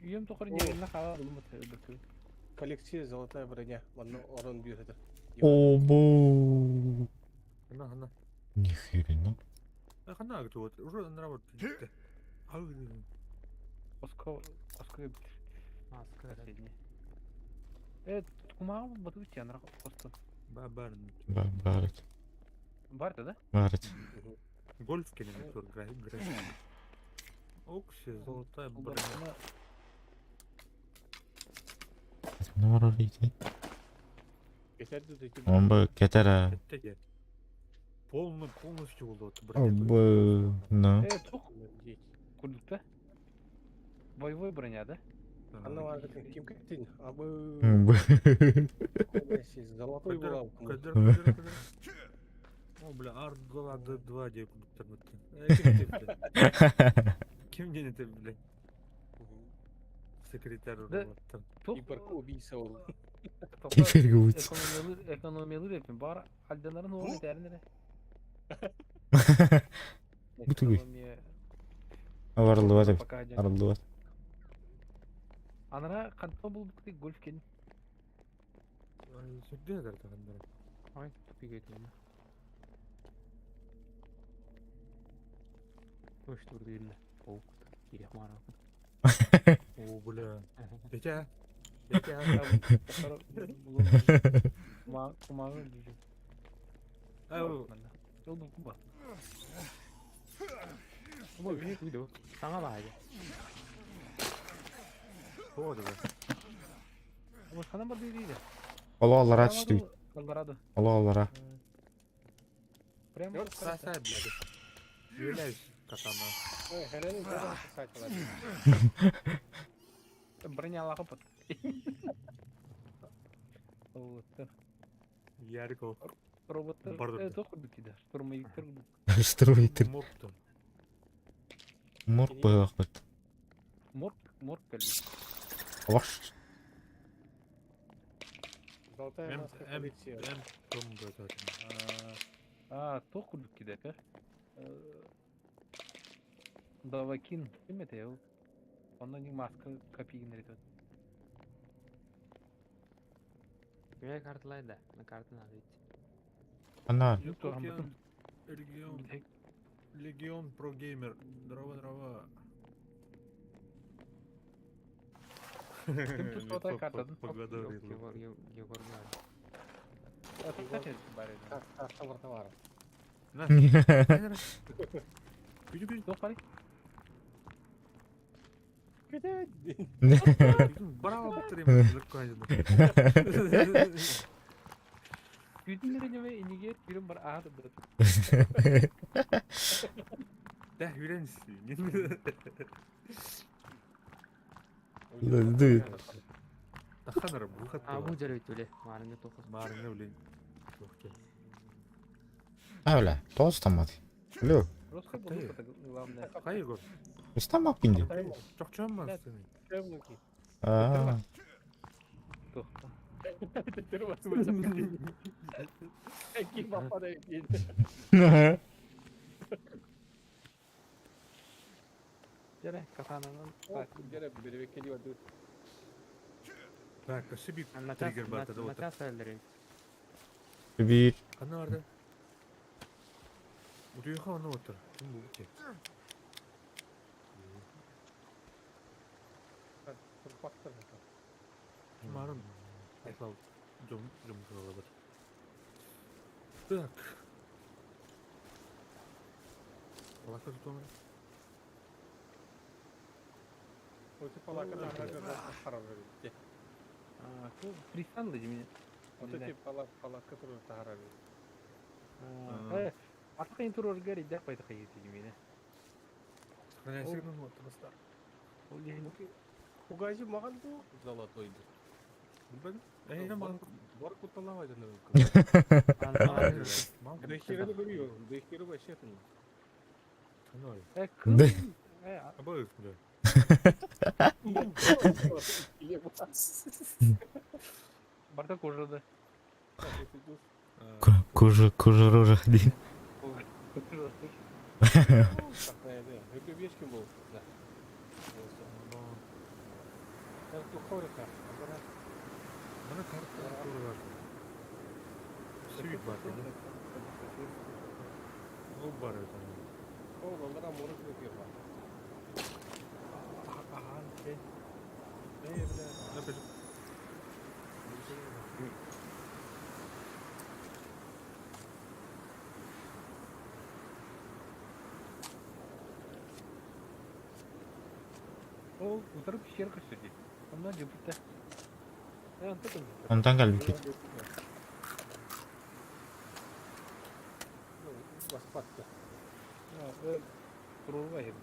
Үйем тоқыр неріне қала бұлмы Коллекция золотая броня. Манна орон бүйреді. О, бо. Хана, хана. Ни хрена. Хана, вот, уже на работу. Оско, оско последний. Э, кумаа бату тянра косто. Ба бар. Ба барыт. Барты, да? Барыт. Гольф келеме тур график. Окси, золотая броня. Ne var orada? Он кетера. Полный, полностью вот броня. Б, ну. Э, тух. Курдукта. Боевой броня, да? Анна бар ким кеттин? Абы. Золотой булавка. Кадыр, кадыр, кадыр. О, бля, Ар-2, Д2 де кудуктар бітті. Ким ден это, бля? Секретарь роботтан. Киберг убийца ол. Киберг убийца. Экономиялы депин. Бар алданарын оğlu дәрінері. Бу тугуй. Арылды деп. Арылды. Анара қантма бұл бүкті гольф кен. Сүрден эдер тагандара. Ай, тупик етті. Ой, что вроде О, кирек мара. О, бля. Петя. Петя. Кумағы жүжі. Ау. Жолдың куба. Ой, үйді. Саңа бағайды. О, да. Ханан бар дейді. Ала алара түштү. Алараду. Ала алара. Прямо Сасай, блядь. Являюсь катана. Ой, херенин тоже писать Броня лақы пот. Роботтар. Ярико. Роботтар. Бардыр. Э, тоқ дейді. Штурмовиктер. Штурмовиктер. Морг Морг байлак бит. Морг, морг кәлі. Алаш. Золотая маска коллекция. М, М, А, тоқ дейді. Довакин ким этэй ол? Онно не маска копигин этэ. Бэйэ карталай да, на карта надо идти. Ана. Якутян, Регион, Легион Про Геймер. Здорово, здорово. Ким тусота картадан? Погода Егор, Егор Гар. Карта барта бар. Күтү Туох бары? Браво, бутырым. Күтүннэр ньэме инигиэр кирим бар аат быт. Да, хүрен. Ды. Таханар бухат. А бу жере өтөле. Марыңы тоқыз. Марыңы блин. А, бля, тоғыз тамады. Алло, Просто буду это главное. Хай, Егор. ыстамақ кинде. Чокчон ман. А, Туох. Жере катананан. Так, кашиби триггер бар тогда вот. Начас әлдері. Bir. Қана барды? Утуйха оны отыр. Ким бу те? Марын. Айтлау. Жом жом бар. Так. Алака тутуңар. Пристан да меня. Вот эти палатка тоже тахара. Артқа турор гәрі дәк байты қайы тегемені. Сохраняйся, ну вот, бастар. Ол ехін Хугажи маған ду золотой ду. Билбедим. Эй, маған Бар куталава жана. Маған Дехерени көрüyor. Дехери вообще это не. Каной. Да. Абы, бля. Барта кожада. Кожа, кожа, рожа один. Өкөбешкин бол. Да. Мына карта тура бар. Сүйік бар, да? Ол бар это. Ол олара морок өкө бар. Ахан, сен. Эй, бля. На бежит. Ол утырып пещера көстөрді. Ондан жөпітті. Ondan geldik. Баспатты. Турор бар еді.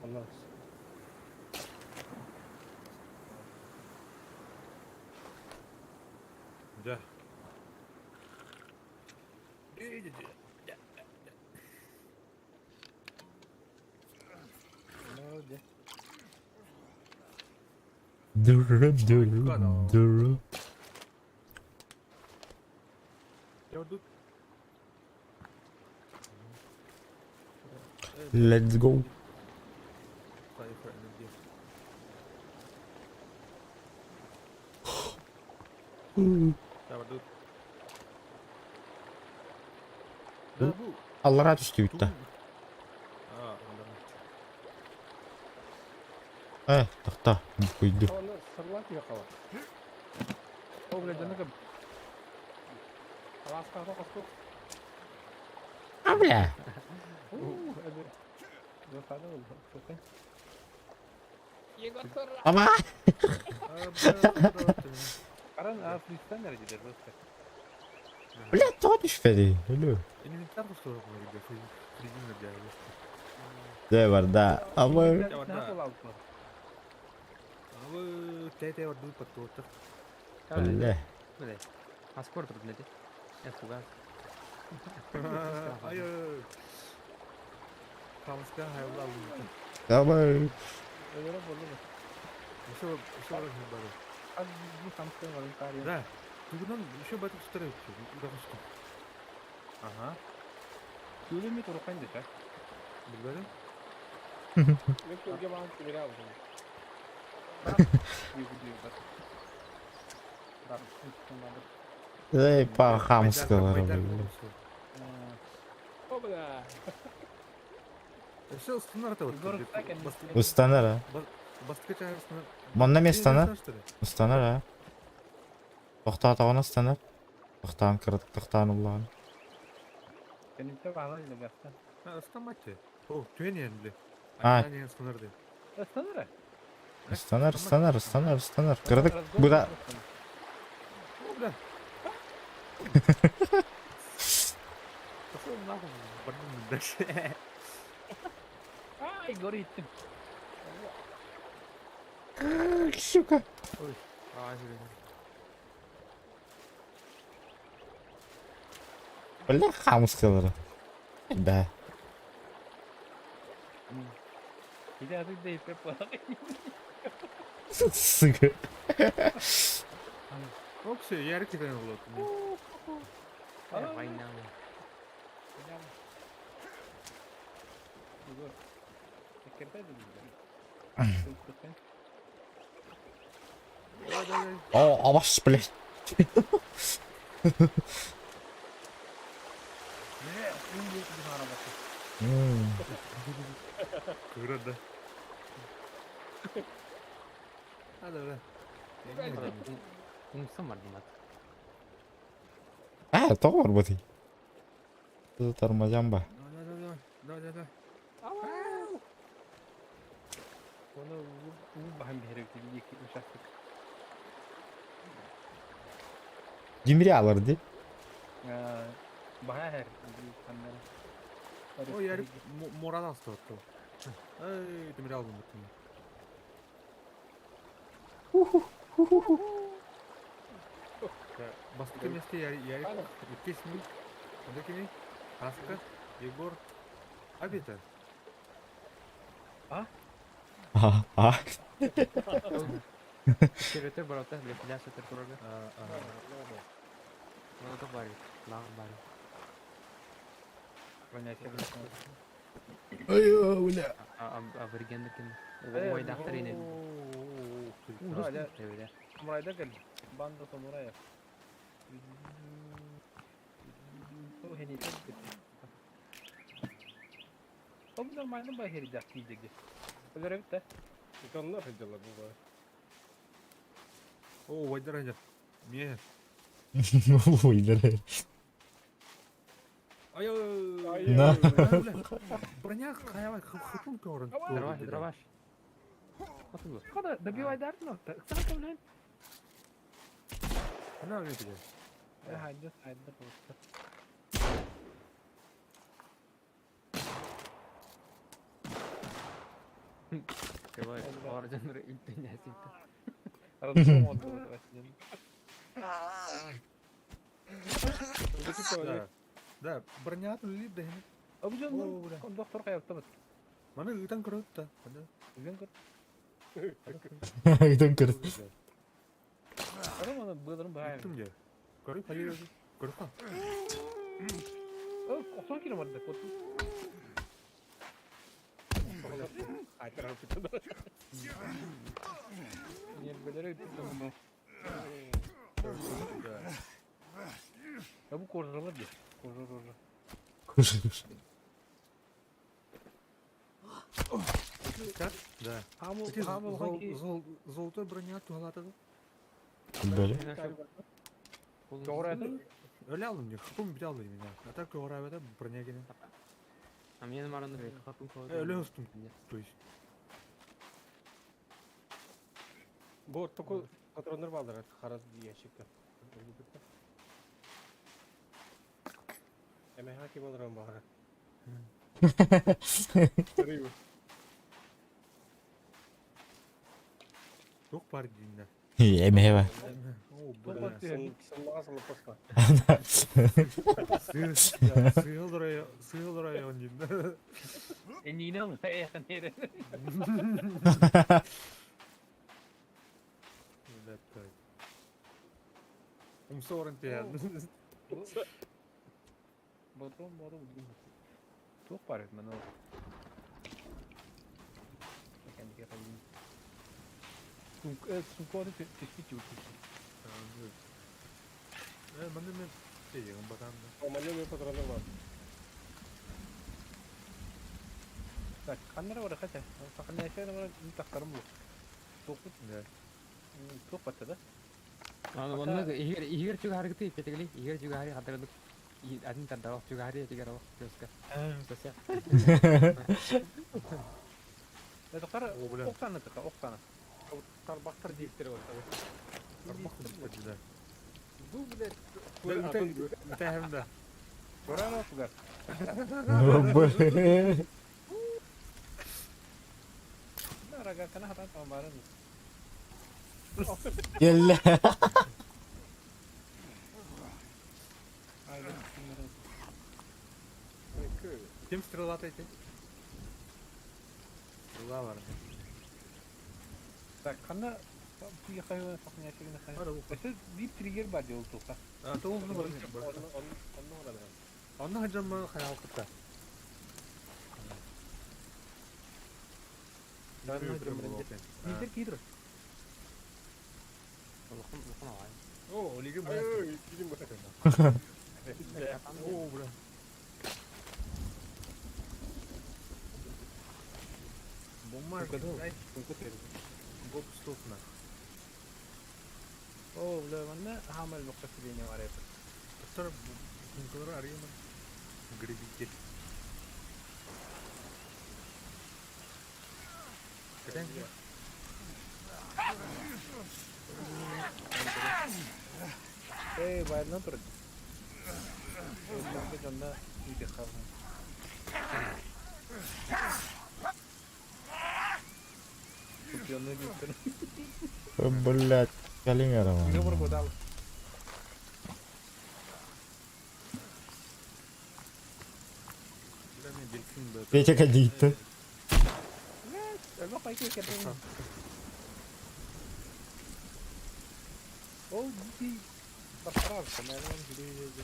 Анас. Да. Дуру, дуру, дуру. Я вот тут. Let's go. Я вот тут. Да, бу. Аллара түстү бүтті. А, да. Э, тоқта, қойды. Оны сырлап яқала. Ол бля жаныка Аласқа қосып. А, бля. Ама. Каран, а пристан әрі просто. Бля, тоға түшпеді. Алло. Инвентарь что резина для Да, бар, да. Ама. Абы, тәтә бар дуй паттоттар. Бля. Бля. Аскор тұрды неде? Э, хугаз. Ай, ай. Камыска хайла алды. Ама. Еще, еще раз не бару. Да. Тугунан еще байтак сытар эбит үрэх устун. Ага. Күөлү эмиэ туруккан десэ. Билбэтим. Мен көлгө баҕан тимире алdım. Эй, пахамскалары, Байдарка блядь. болсу. О, бля. Өссө устунар это вот. Устанар, а? Бастыкы чаһар устунар. Манна местана. Устанар, а? Тохтаатаҕына устанар. Тохтаан кыратык тохтаан ыллаҕын. Кэнниттэн баҕалар илэгэхтэн. Ыстамматчы. О, түөн иһэн бile. А. Ан иһэн станар дии. Ыстанар. Ыстанар, ыстанар, ыстанар, ыстанар. Кыратык быга. О, бля. Пошел нахуй, бардым дальше. Ай, горит. Сука. Ай, блин. Бля, хамскалары. Да. Иди аты да ипе палак. Сука. Окси, ярик китен болот. Война. Давай, давай. О, абас, блядь. М. Кыгырар да. Hadi be. Умсам бар димат. А, тоҕо барбытый? Тормозям ба. Давай, давай, давай. Давай, давай, давай. Оны уу баһан биһэрэ биир участок. Димири алар ди. Баһа һэр ханнара. О, ярик морал асты отты. Эй, темир алdım бутын. Бастыкы месте ярик иккис мин. Онда кими? Аска, Егор, Абита. А, а. Черете барата, бля, пляс это турага. Ну это бари. На бари. Ой, бля. А абориген кин. Ой, доктор ине. Самурайда кел. Банда самурая. О, хени. О, нормально бахери жакты диги. Өлөрө бит. Оннор дела бывает. О, вайдар ажар. Мие. Ой, да. Ай, ай, На. Броня хаява хапун көрін. Дроваш, дроваш. Отугу. Када добивай дарно. Сака блин. Она видели. Хайда, хайда просто. Кого орден илтенясит. Разгон отдал. Да. Да, броня түлли да. Абыжан доктор каяктабыт. Маны ытан көрөт да. Үзен көр. Ыйтан көр. Арам аны быдырын баайым. Ыттым же. Көрүп хайыр. Көрүп кал. О, 90 кило бар да. Нервелери өттү. Я бу кожалар ди. Кожа кожа. Кушай, кушай. Так? Да. Хамыл Эти хамыл хаки. золотой броня тугалатады. Бля. Doğru aytın. Öyle aldım diyor. Хапун бит алды меня. А так көрәбәдә броня генә. А мне мараны бек хапун кого. Öyle өстüm. То есть. Бу току патроннар балдыр хараз ящикте. Эме хаки болар баҕара. Yok бар динде. Эме ба. О, бля. Сыллаға сылып басқа. Сыгыл район, сыгыл район динде. Энигине ал. Эх, нере. Бля, так. Умса орон түһэн. Ботом бору Туох баар эбит маны Кэнники хайын. Сумка түспүт дьубут. Манна мен тиийэн батаан да. Омале патроны бар. Так, ханнара бар хата. Саханайша бар тахтарым бу. Туох Да. туох батта да? Аны онно игер игер чугаргыты петегли игер чугари хатырдык. Атын тарда чугари тигер ох көскө. Көсө. Да тохтар О, бля. оқтаны тыка, оқтаны. Тарбахтар диэбиттэрэ бар. Тарбах курдук да. Бу блядь. Үтэһэм да. Көрөр тугар. Блин. Рага кана хата тамарын. Кэллэ. Ким стрела эти? Стрела бар. Так, ханна пуя хайва саханайша гына хай. Бар бу. Өсө дип триггер бар диол туха. А, то оны бар. Онно барар. Онно хаджамма хайал кытта. Нидер кидр. Улахан улахан авай. О, лиги моя. Ой, кидим бар. О, бля. Бумажка, дай. Гоп стоп на. О, бля, манна хамал бакка сидение бар эбит. Доктор, сумкалары арыймын. Гребитель. Кэтэн Эй, байынан тур. Эй, жонда үйде калган. Купионы диптер. Блять, калиңер Үйгө бар годал. Бля, мен дельфин б. Петя кадиты. Өлмө кайкы кетен. Ол ди баркарар, наверное, жүре.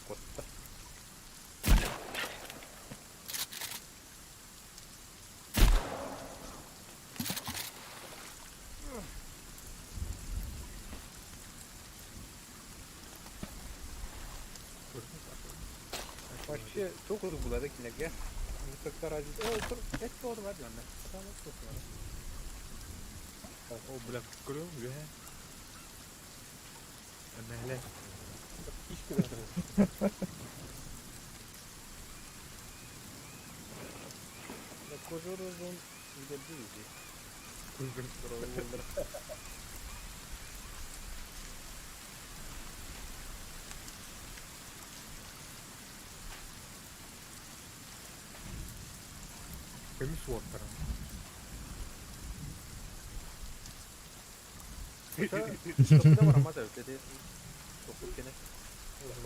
Котта. Вообще, только булады кинеге. Мусактар азиз. О, тур, эт болды бар жанна. Тамам, тур. О, бля, көрөм, үһэ. Эмэлэ. Иш кидер. Кожурузун gidebiliriz. Күлгүн. Көмүс уоттарым. Топта бар амата өтеде. Топук кене.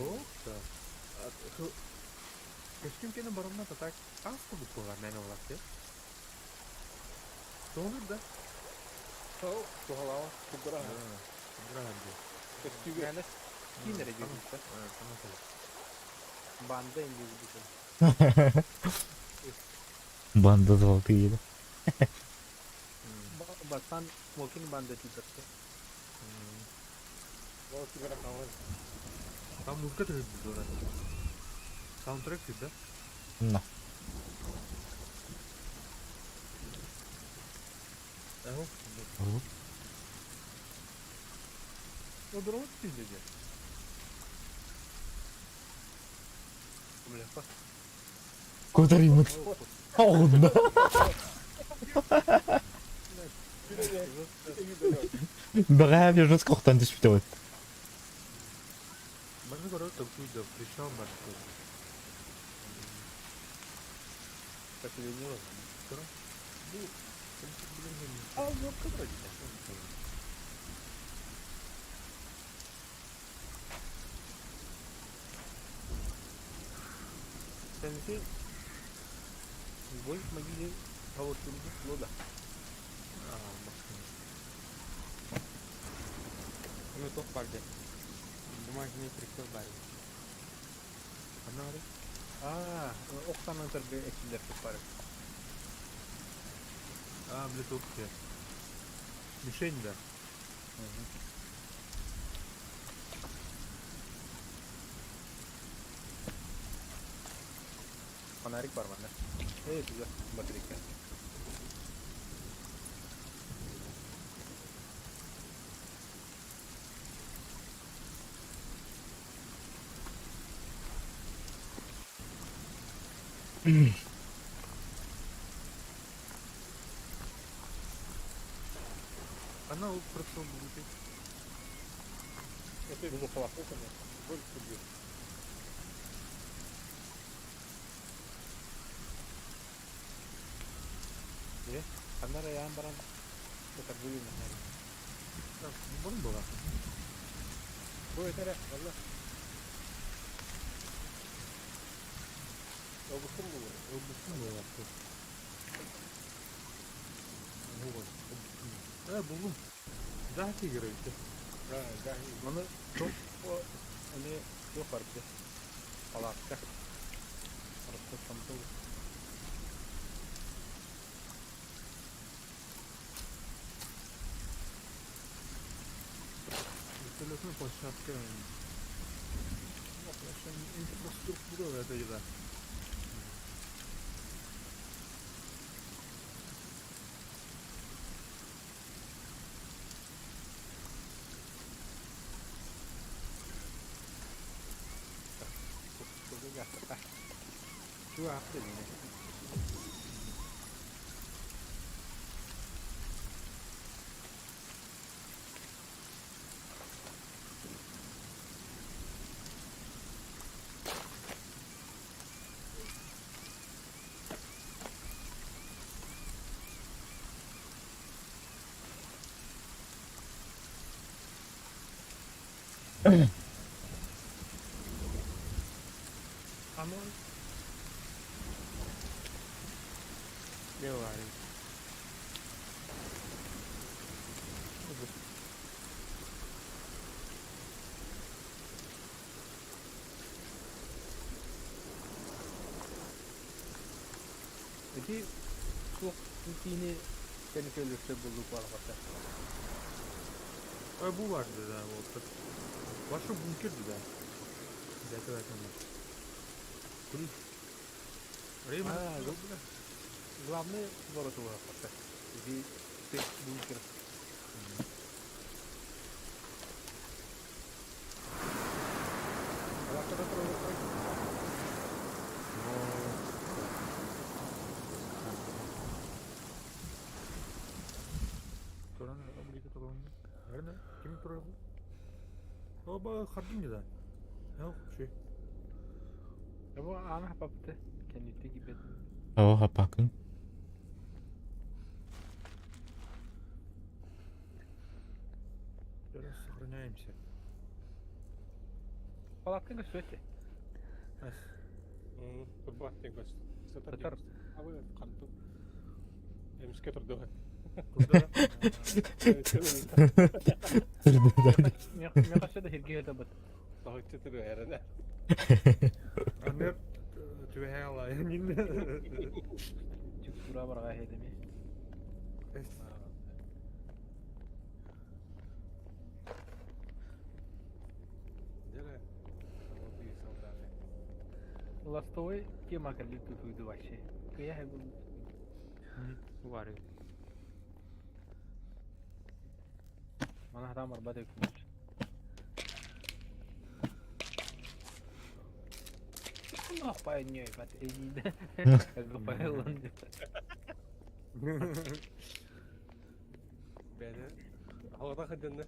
О, да. Көстүм кене барымна та так тас курдук буолар мэн олар Тоҕур да. О, тухалава, тугара. Бра, Көстүгө. Мәне кинере жүрүп. Банда инде жүрүп. Банда золотые. Басан мокин банда типа. Ол кибер калган. Там музыка тоже здорово. Саундтрек да? На. Ага. Одурмут dedi. Бля, Кодаримыт. Оғында. Бәғәп жестко оқтан түспіті вот. Можно говорить, что будет причем поселение. Бу Ал yok kıbra gider. Сенси Вольф могиле Тавыттырбыт да. Ну туох бар дьэ. Бумажный прицел бар. Ханна бары? Аа, охтанан төргө эксилер бар. А, бля, тут все. Мишень, да. Фонарик бар манна. Эй, туда, батарейка. Она вот прицел будет. Это было плохо, Больше бьет. Ханнара яан баран. Это будет на Так, не буду была. Бу это валла. Обукум бу. Обуктум была. Вот, обуктум. Э, булдум. Да, играете. Да, да. Маны топ эме туох бар бит. Палатка. Просто там был. Вертолетная площадка. Инфраструктура это еда. Чуа апты мени. Оно Не бар. Эти туох тиини кэнникөлүксө булук бар бата. Ой, бу бар да, вот. Большой бункер да. Для этого это Ключ. Реймон. А, Главный город у бата. Иди ты бункер. Палаткада турар. Туран облика туран. Наверное, ким туран? Оба хардым да. Хел, ши. Бу аны хапапты. Кэннити кибет. О, хапакын. Сейчас сохраняемся. Палатка көсөтө. Ас. Турбат тегос. Татар. Сатар. Абы канту. Эмске турду. Куда? Меха да хирге табат. Сахытчы турду эрene. Амир түбэхэ Чуктура барга хедеми. Деле. Молодые солдаты. Ластовой тема калит тут уйду вообще. Кая хэ Бар. Мана хатам арбат экмөч. Ну, пойнёй, бат эйди. Как бы понял. Бәне. Халата хадданда.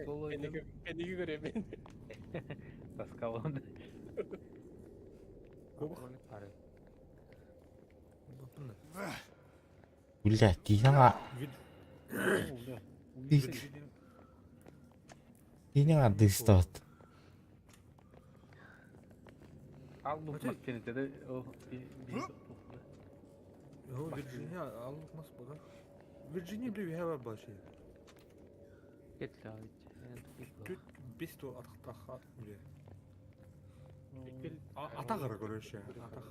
Соло Кенеге көрөмүн. таскаланды. Бар. Бля, киһиҥа киһиҥа дыстат. Аллу маскенете да о би. Вирджиния аллах мас була. Вирджиния били үһэ бар баши. Түт бес то атахтаха биле. Атаҕара көрөшө. Атах.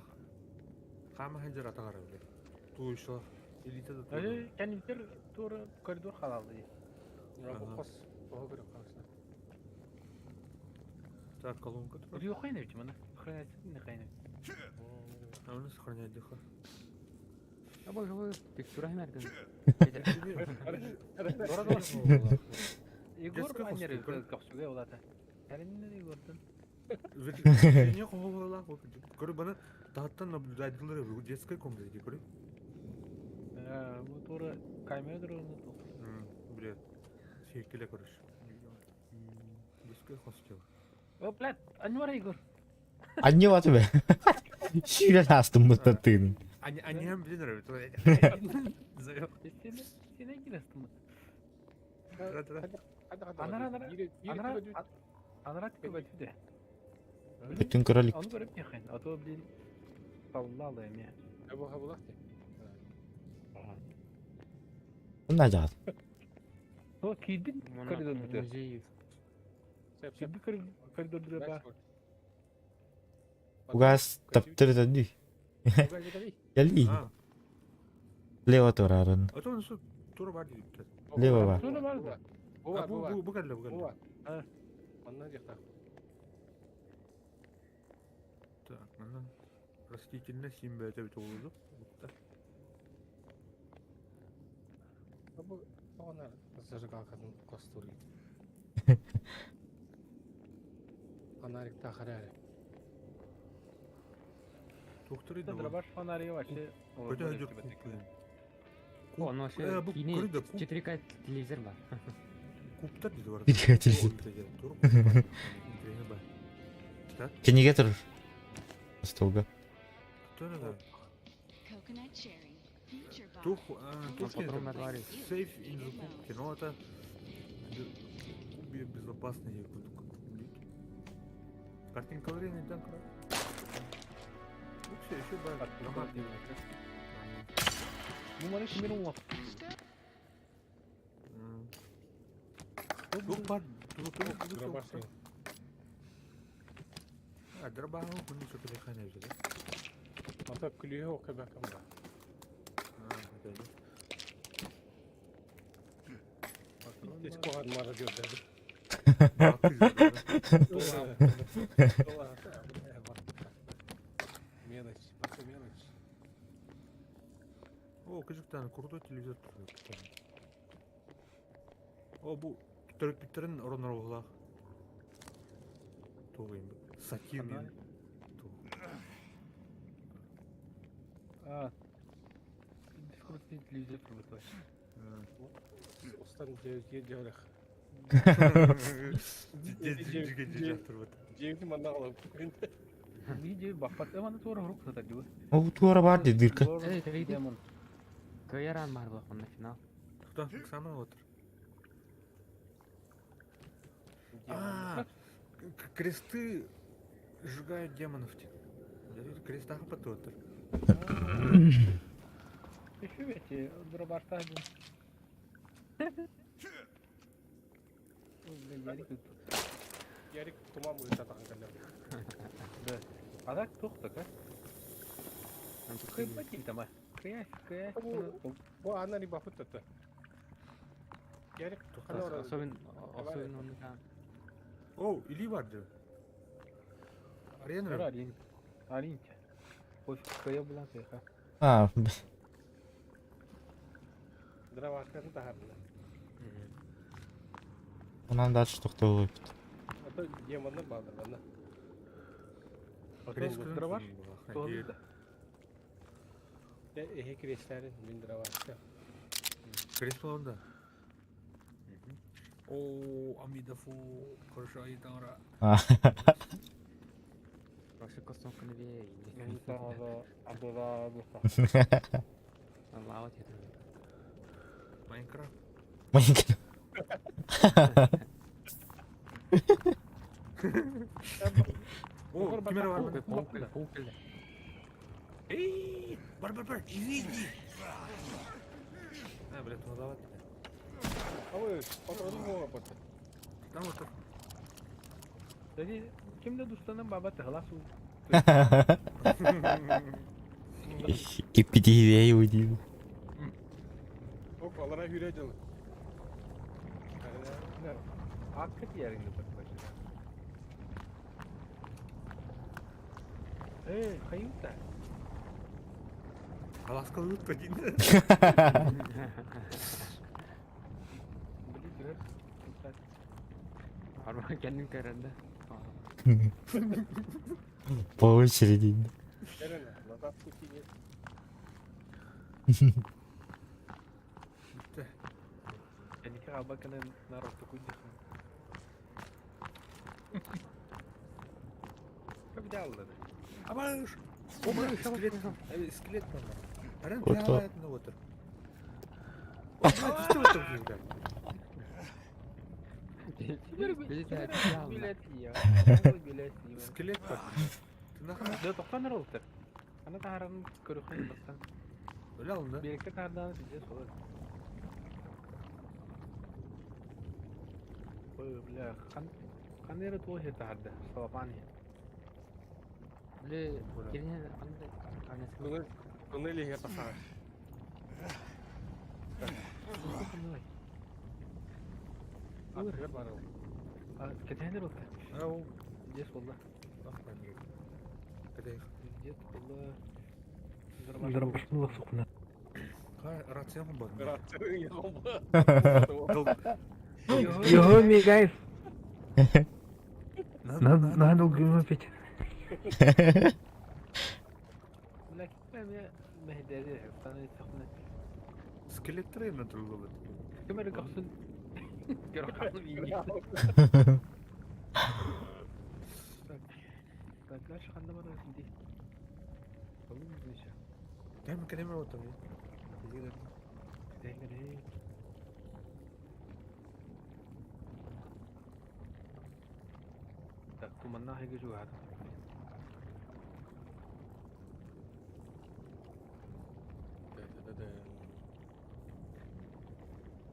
Хаама ханжар атаҕара биле. Туйшо. Элита да туйшо. Кэннитер туора коридор халалды. Хос. Оһо көрө хаасна. Так, колонка тура. Рю хайнавич мана. Хранять не хайнавич. А у нас сохранять дыха. А боже, вы текстура химерден. Дора дора. Егор Детская аннер хостелка. капсуга улата. Кәриннен Егордон. Вирджиния хоһоолаах көрү баны таһыттан наблюдателлер детской комнате көрү. Бу туора камера дрону тух. Биле. Сиэккиле көрүш. Детской хостел. О, блядь, Анвар Егор. Анне бар тебе. Сүүрэн астым мытатын. Они они нам блин нравятся. Сен сен килестің. Да-да. Анара анара. Анара анара тип бәтүдэ. Бүтүн кролик. Аны көрүп яхын. А то блин саллалы эме. Абу хабулах ти. Мына жаад. То кийдин коридор бүтө. Музей. Сеп сеп. Кийди коридор бүтө ба. Угас таптыр тади. Яли. А, Лево турарын. а то он су тура бар дейт. Лево бар. Тура бар да. Бу А бар, бу бу бар. бу бу кэллэ бу Бу кэллэ. бар. А. Манна жакта. Так, мына растительность им бәтә бит олды. Бу она зажигалкатын костур. Фонарик тахарары. Доктор иди. Дробаш фонари вообще. Көтө өдө куп. О, ну Э, вообще, бу кини көрү да куп. 4К телевизор бар. Куптар диде бар. 4К телевизор. Интересно ба. Кениге тур. Столга. Кто надо? Coconut cherry. Future box. Тух, тух Патрон на дворе. Сейф in the кубке, но это кубе безопасный я буду как Картинка времени там край. Ну все, еще ба. Бу маны кимер оңлап. Тух бар, тух тух тух. Дробаш. А, дроба, ну что ты хана взял. Ата күлүгө окабак ам. А, это да. Теско мара жөрдө. Мелочь, пока мелочь. О, кыжыктан крутой телевизор турду. О, бу төрөппүттерин оронор буолаах. Тугуйм. Сатир мен. А. Дискурсный телевизор турбутой. Остан жеге жөрөх. Жегди манна алып. Видео баппат. Эманы туора хурук сатар дибы. О, туара бар ди дырка. Эй, ты Демон. Кыяран бар бұл на финал. Кто? Оксана отыр. А, кресты сжигают демонов. Крестах пототр. Еще ведь дробашта один. Ой, блин, Ярик тут. Ярик туман буйы татаган калды. Да. А так тухтак, а? Кыйбатил там, а? Кыясь, кыясь. Бу ана ни бафыт тата. Ярик кана ора. Особенно, особенно он да. О, или барды. Арена. Арин. Аринча. Пофиг, кыя булан кыйха. А, Дровашканы тахарны. онан дальше токтоо койбут. Ата демоннар баалар манна. Дробаш? Эхе крестлерин мин дровашка. Крест болонда. О, Амидафу, хорошо, айтаңра. А, Вообще костюмка на ве. Лава тебе. Майнкрафт. Майнкрафт. О, кимер бар. Паук, паук. Эй, бар бар бар, иди иди. А, блядь, ну давай. Ой, патроны буола бата. Там вот Dedi ким да дустанан баба тыһыла суу. Киппитиһиэй удиим. Оп, алара хүрэ дьыл. Акка тиэрин да Эй, хайыта. Аласка утка дин. Били түһэр. Арба кэннин көрөн да. По очереди. Кэрэн, назад пути нет. Бүттэ. Кэнники хаалба кэнэн народ тукуйдахын. Как дялды? Абаш! О, бля, скелет. Э, скелет там. Арен Вот то. прямо на вот. Блядь, что это блядь? Скелет бар. Ты нахрен Да тоқтан ырылтыр. Ана тахаран көрөхөн бастан. Öyle alındı. Биэкке таардаан сидже солар. Ой, бля, хан хан эре туох таарда. Салапан. Били кини анда анасы Туннель, туннель иһигэр тахсаҕын. Аттыгар баар ол. Кэтэһэн ырылта. Ha o. Дес болла. Нахрен. Кэтэй. Дес болла. Зарбашмылық суқна. Ха, рация mı var? Рация яҕа Його ми, guys. Надо надо пить. Бля, ким мехдери, таны сахна. Скелет трейна турулу. Ким эрэ көхсүн көрөххүн иини. Так, дальше ханна бар ди. Олун дише. Кем кем отыр. Деңгере. Так, туманна хайгы жугат.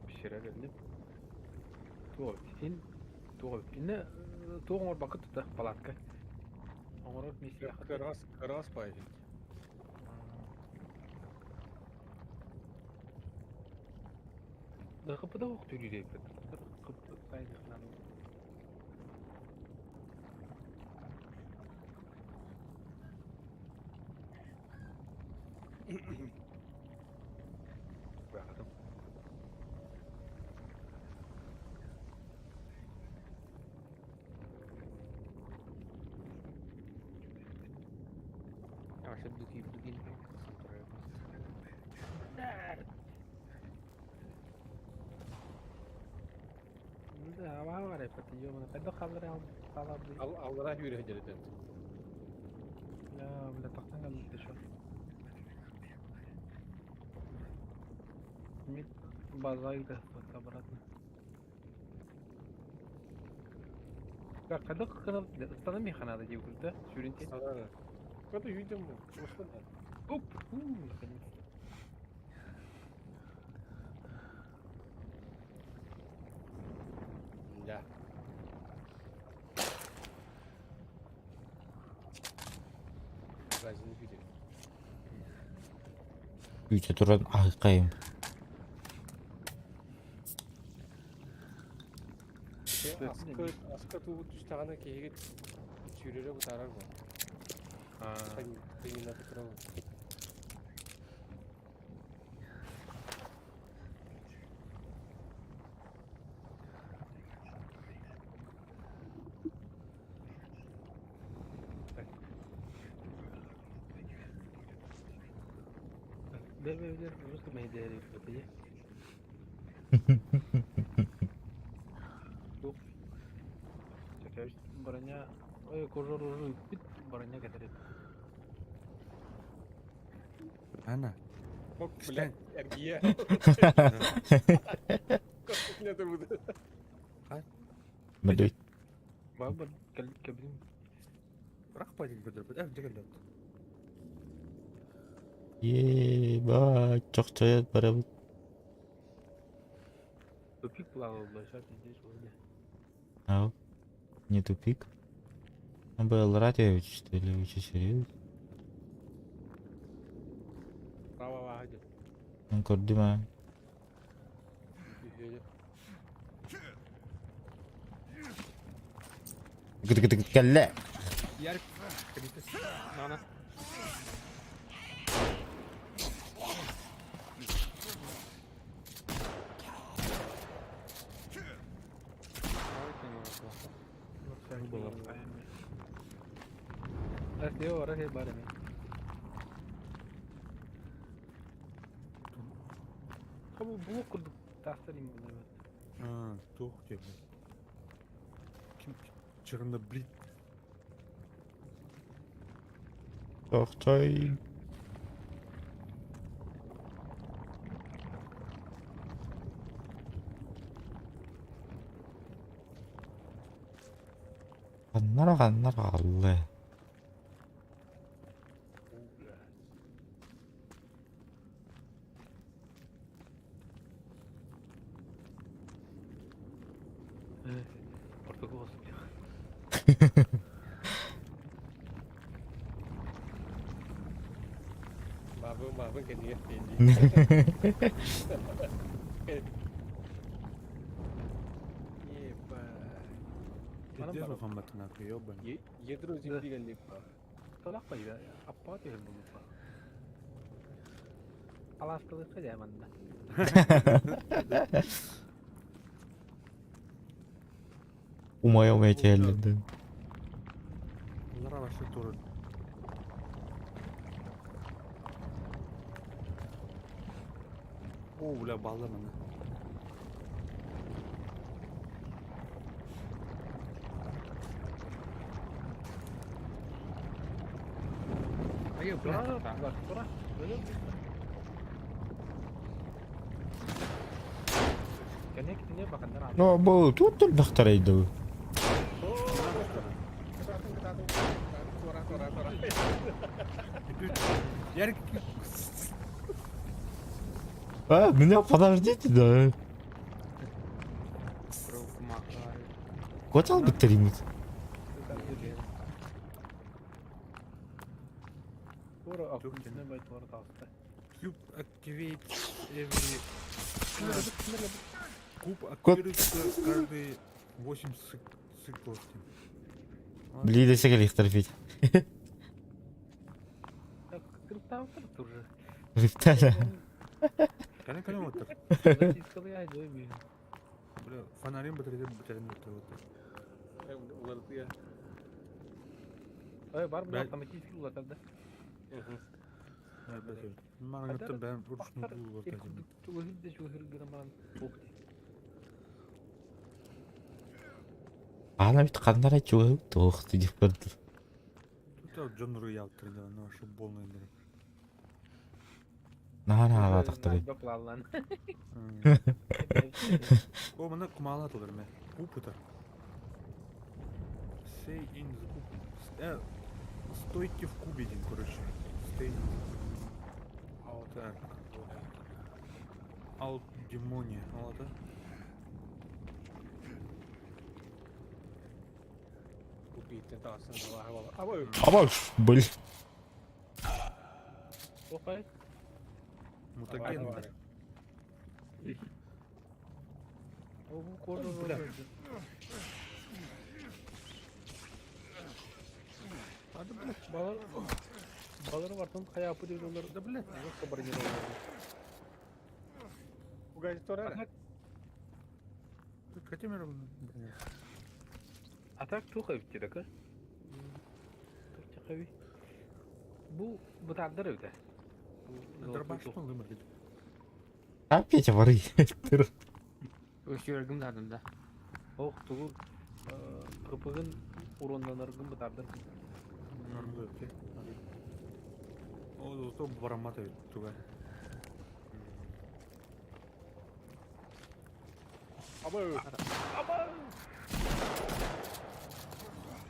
Пişirer элим. Туох син туох инне туох оҥор бакыт тута палатка. Оҥорор миссия Кырас, кырас пайдын. Кыпыда ох түрүрэ Кып сайдыхнан. Бахатым. Вообще дуги дуги Да, бар патиё мана кайда калыр калар Аллара хүрэ дьэрэтэн. Я, бля, тахтан калды шо. Мит базайда обратно. Так, когда канал станам механада деп күлді, сүрінте. Санара. Ката үйдем бу. Осман. Оп, у, наконец-то. Да. Разini күтер. Үйте туран ахыкайым. Аскы, аскы тугу түстаганы кеһиге сүүрэрэ бутарар бу. Тыйына турар. Бе-бе-бе, просто мейдери өтөйе. Тух. Чекәш броня, ой, кожор ужу бит броня кетерет. Ана. Ок, блядь, эргия. Не турбуду. Блять. Баба кел кебин. Рах падин бөдөр. Э, дегелде. Ебать, чохчойот барабыт. Тупик плавал, сейчас здесь вроде. Ау. Не тупик. Он был Ратевич, что ли, вы что, серьезно? Право ваһа Он көрдүм. Гыт-гыт-гыт кэллэ. Ярик. Нана. Бу блок курдук тастар им булар. А, туох диэн. Ким Черноблит. Тохтой. Ханнара ханнара аллы. Ортоку болсун. Бабы бабы кэннигэ тиийди. Еба. Пиздец Мухаммад нахуй, ёбаный. Ядро земли галипа. Толак па я аппа түһүм булупа. Аласкылыкка дьэ манна. Умай умай тиэллэрдин. Лара вообще тоже. О, бля, балла мана. Айы, Тура, бля. тура, тура. Кэннэ кине баканнар аана. Но бу тут элбэхтэрэй Тура тура тура. Ярик, А, меня подождите, да. Котал биттеримит. Тура, аккунтина бай тура таста. Cube activates every... Куб активируется каждые 8 циклов. Бли десек элихтер фит. Так, кырыптаабыттар тоже. Рифтәле. Кәне кәне оттыр. Запискалы я дойми. Бля, фонарем батарея батарея вот. Уларытыа. Ой, бар бу Бә- автоматически улатар да. Мараңытты бәрін ручную улатар. Чугуһир да чугуһир гынан баран туох Ана бит ханнара чугу туох дип көрдү. Тут Джон Руял тренер, ну что полный дри. Наана алатактыр. Баплалан. О, мына кумала тулар ме. Куб это. Stay in the куб. Стойте в кубе, один, короче. Stay in the куб. Так. Аут демония. Алата. Убийты таасын бала. Абы. Аба, бл. Окай. Мутаген. О, бу кожа Бля. А да бля, балар балар вартын кая апы деп жолдар. Да бля. Бронирован. Угай тура. Хотим А так туха битти да Тух чакаби. Бу бутардыр өтө. Дробаш что вымер. А Петя бары. Өсүргүм дардым да. Ох, тугу кыпыгын уронданаргын бутардыр. О, зато барамата туга. Абы.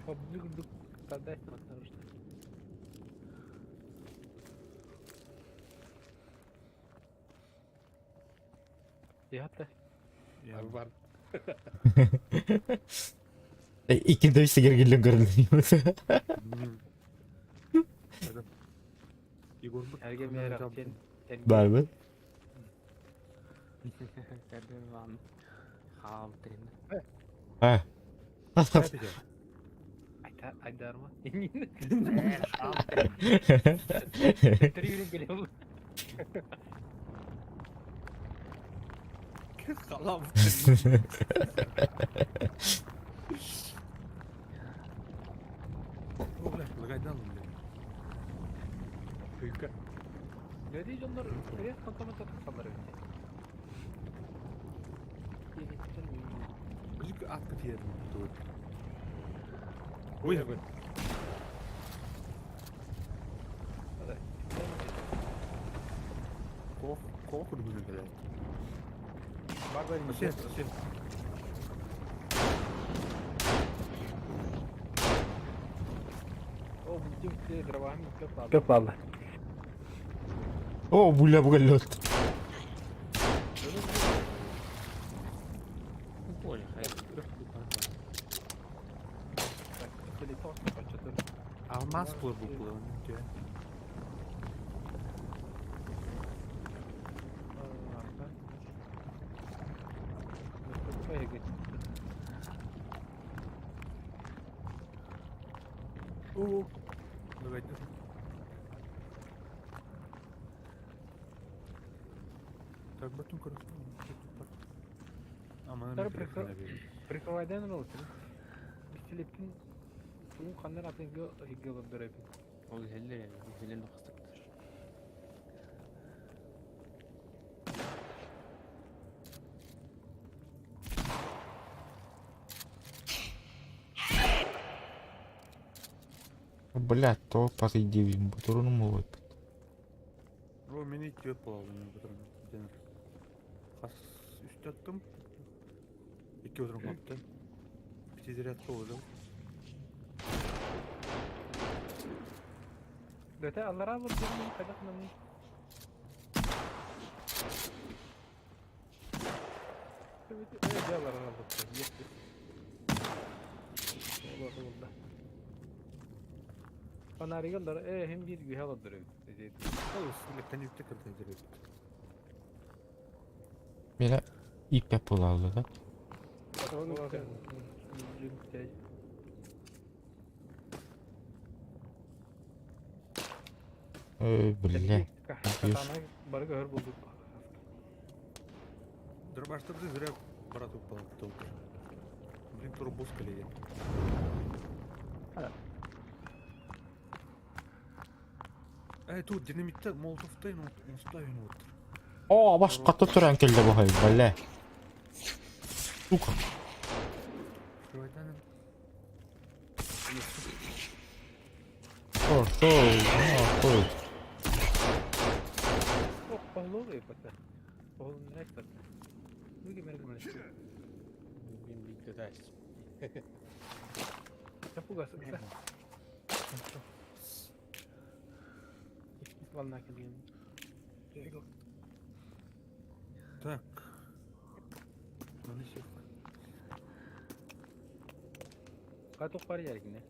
Побдык тогда осторожно. Яхта. Бар. Икки сигергиллен көрүлүн. Егор бу. Эрге мэрактен. Бар бу. Көрдüm lan. Хаал тирин. А. Айта айдарма. Три келем. Халам. О, бля, лагайдан, бля. Күйкө. Нөдей жондар пресс фантомата тақсалар өте. Бізгі атқа тиеді тут. Ой, ой. Кох, кох үргүнү келет. Бар бар. Сен, сен. О, бұл тем дровами көп алды. О, бля, бугалет. Боже, хай. Алмаз булар бу булар. О, лагайдан. Так, батун короче. Аман. Прикрывайдан ол. Пистолеттин туун қандар атын гылып берепин. Ол хеллер, хеллер кыстыктыр. Бля, то посиди, бутерну мовып. О, мени тиет болалы, потому Хас үстәттім. Екі отырым қапты. Пятизарядка oldu. Дөтө аллара алып жүрмін қайдақ мын. Evet, аллара алып. Oldu oldu. Фонарик hem bir gühe алып Ол сілектен жүкті кірді direkt. Мене ипе булалы да. Ой, бля. Бары көр болдук. Дробаштырды зря брату толк. Блин, турбус коллеги. Эй, тут динамитте молотовтайын онстайын отыр. О, баш каты туран келди бу хай, бля. Сука. Открывайдан. О, что? А, ой. О, павловый пота. Павловый не так. Бүге мергімлі. Мен бийде дайс. Чапуга сыкса. Ванна келген. Так. Ну, не Каток бар яргине.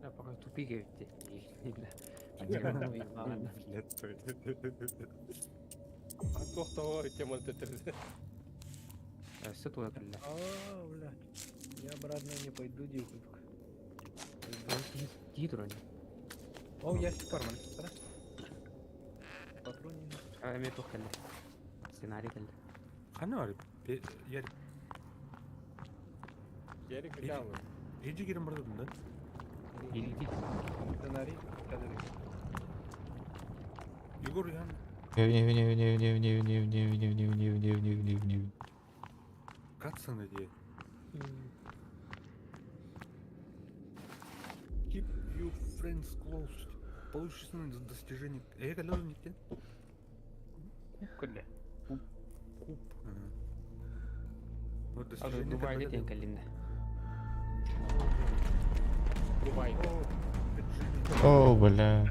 Я пока тупик кетти. Тоқтауға тема төтірді. Все туда кэллэ. А, бля. Я обратно не пойду, девушка. Тии туран. О, ящик бар ман. Патроны. Эме тух кэллэ. Сценарий кэллэ. Қаны бар? Яр, Ярик калды. Эжи керен бар дедім да? Илди. Сценарий. Кәдірі. Егор, ян Не, не, не, не, не, не, не, не, не, не, не, не, не, не, не. катсаны де. Keep your friends close. Получится достижение. Эй, когда неткен? Күлле. Куб. Вот достижение. Дубайга тиэн кэллинне. Дубай. О, бля.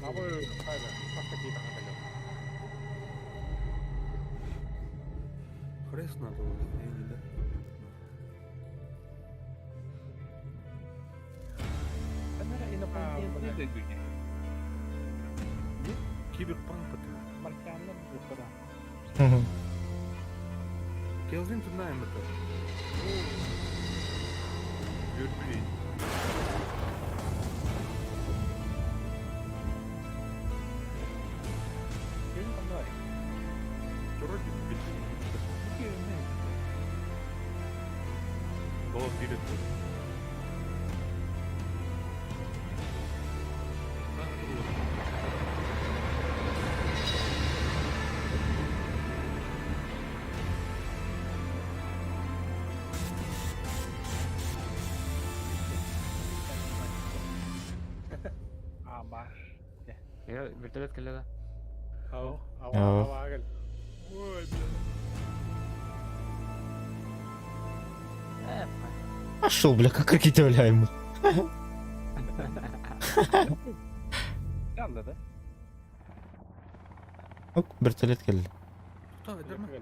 Абы хайда, хаста киһи таха кэлэр. Хрест надо было, не да? Канара инопланетяннар дойдуня. Киберпанк это. Марсианнар бухара. Келвин знаем это. Юрий. Келин ханна барый? Вроде Голос билет. А, бар. Я вертолет кэллэ да? Ау, ау, Ау. ау, агал. Ой, бля. Э, Пошел, бля, как ракета валяем. Алла да? Ок, вертолет кэллэ. Кто, это мы?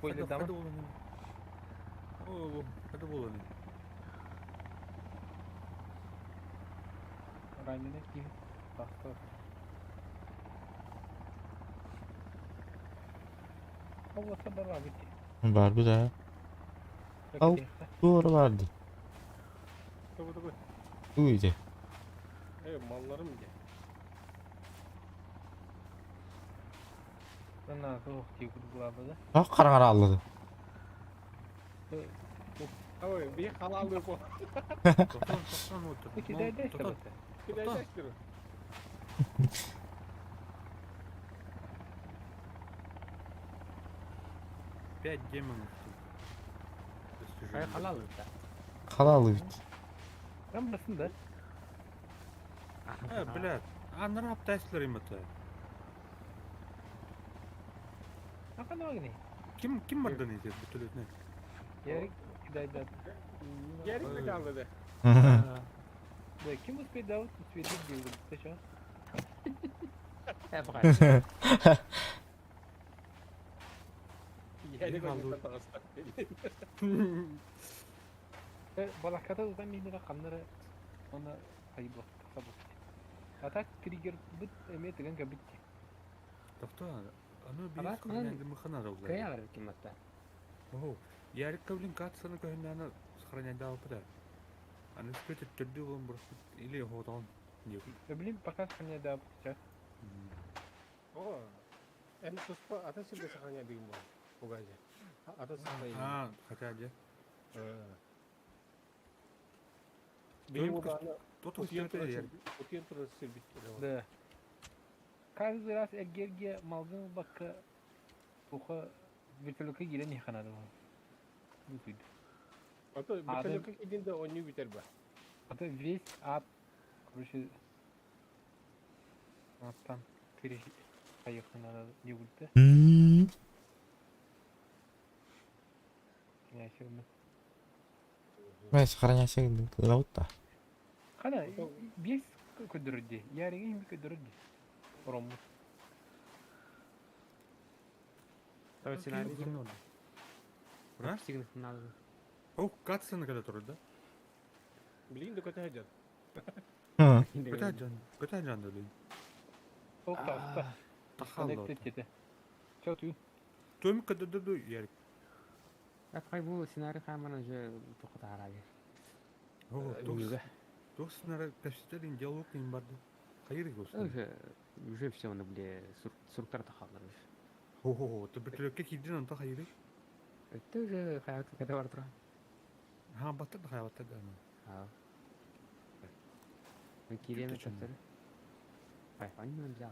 Койды дама. Хада буолан. Раненый ким? Баста. Оласа бар abi. Бар бу да. Ал. Doğru vardı. Тобу тобу. Uydu. Эй, малларым де. Sana soğuk diye kurguladı da. Bak karangara alladı. Ой, бии халалы бу. Тоқтан, тоқтан отыр. Peki de de işte bak. Кидайдастыр. Пять демонов тут. Ай Достижение. халал да. Халалы бит. Ben burasını da. Э, блядь. А нрап Теслер им это. Hakan o ne? Ким ким бардан етеді вертолетне? Ярик кидайда. Ярик да калды да. Да ким успеет давать успеет diye kurguladı. Şu Э, бага. Ярик Алды. ойнап тағыста. an. Balakata uzan mihnere kanları ona ayıp sabır. Atak trigger bit emet деген bitti. Тоқта, аны Ана, бейс кынан- кырнянды мыхана Кая даулар. бар ким атта? О, Ярик кавлин катсаны көһүннәне сохранять дал пыда. Аны спетет түрдү болон бұрып или хотон. Не. Блин, пока сохраняй да сейчас. О, эн туспа ата сирге сохраняй деген бу. Бугазе. Ата сохраняй. А, хотя де. Бии бу Тот Утиен успеет Ярик. Утиен турар сирбит. Да. Каждый раз эргерге малгын бакка туха вертолетка киирэн иһэханада бу. Бу Ата вертолетка кидин да онню битер ба. А то весь ад, короче, вот там поехал надо не будет, Я все равно. Мен сохраняйся лаута. Хана, бес көдөрдү. Яриген би көдөрдү. Рому. Той сценарий. А? Сигнал надо. О, катсаны когда турар да? Блин, да көтө жан. Көтә жан, көтә жан да блин. Ол таста. Тахалла. Connected Чё ты? Төм кыдыды Ярик. Апай бу сценарий хаман уже тоқта харабы. О, тос. Тос нара кәстерин диалог им барды. Хайыр гос. Уже уже все, ну бля, суруктар тахаллар. Хо хо хо, ты вертолетка кидин анта хайыр. Это уже хаят когда бар тура. Ха, баттар да хай баттар да. А. Мен киреме Чүтү чүн. тастыр. Ай, они мен взял.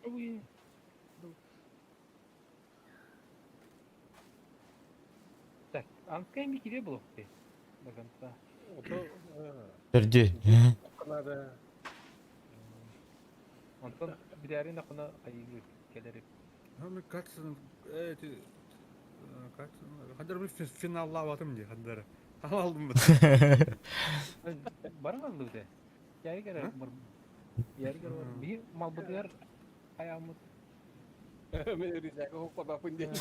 Ой. Так, анскай ми кире было ты до конца. Ото Түрдү. Канада. Онтон биләрин акына айгы келер. Ха, мен катсаны эти катсаны хандар бир финаллап атым ди хандар. Алдым бит. Барган да. Ярик эрэ А? бар. Ярик эрэ бар. Биһи малбытыгар хайааммыт. Мен рюкзагы хоппаппын диэн.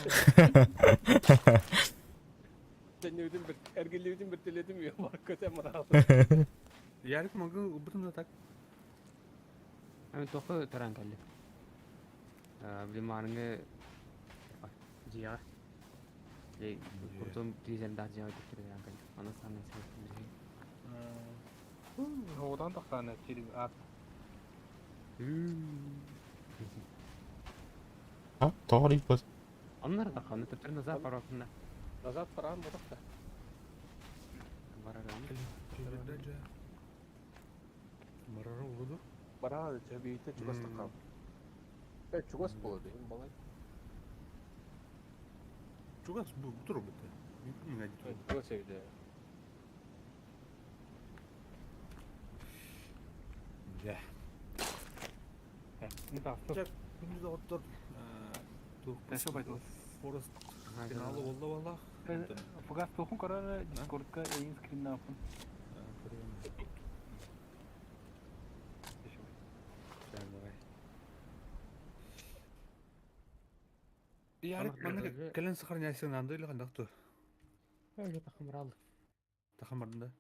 Теннибитин бір, эргиллибитин биртелетим үйө бар көтөн бараатын. Ярик могу убытым да так. Мен тоқы таран кәлі. Билим арыңы жиға. Куртум дизель да жиға деп таран кәлі. Аны санын сәйкес. Одан тахтаны через ат. А, тоҕо ыйбыт. Оннар да қаны төптөр назар барапына. Назад бараан ботақта. Барар. Марара уруду. Бараа чабийте чугас тақам. Э чугас болады им балай. Чугас бу туру бит. Мин Чугас эбит. Да. Не тахты. Жак, күндүз оттор. Тэшо байтыл. Форест финалы болду валлах. Фугас тохун карара Дискордка эйин скрин напын. Давай. Ярик манна кэлэн сохраняйся нанды или кандакту. Тахымрал. Тахамарында.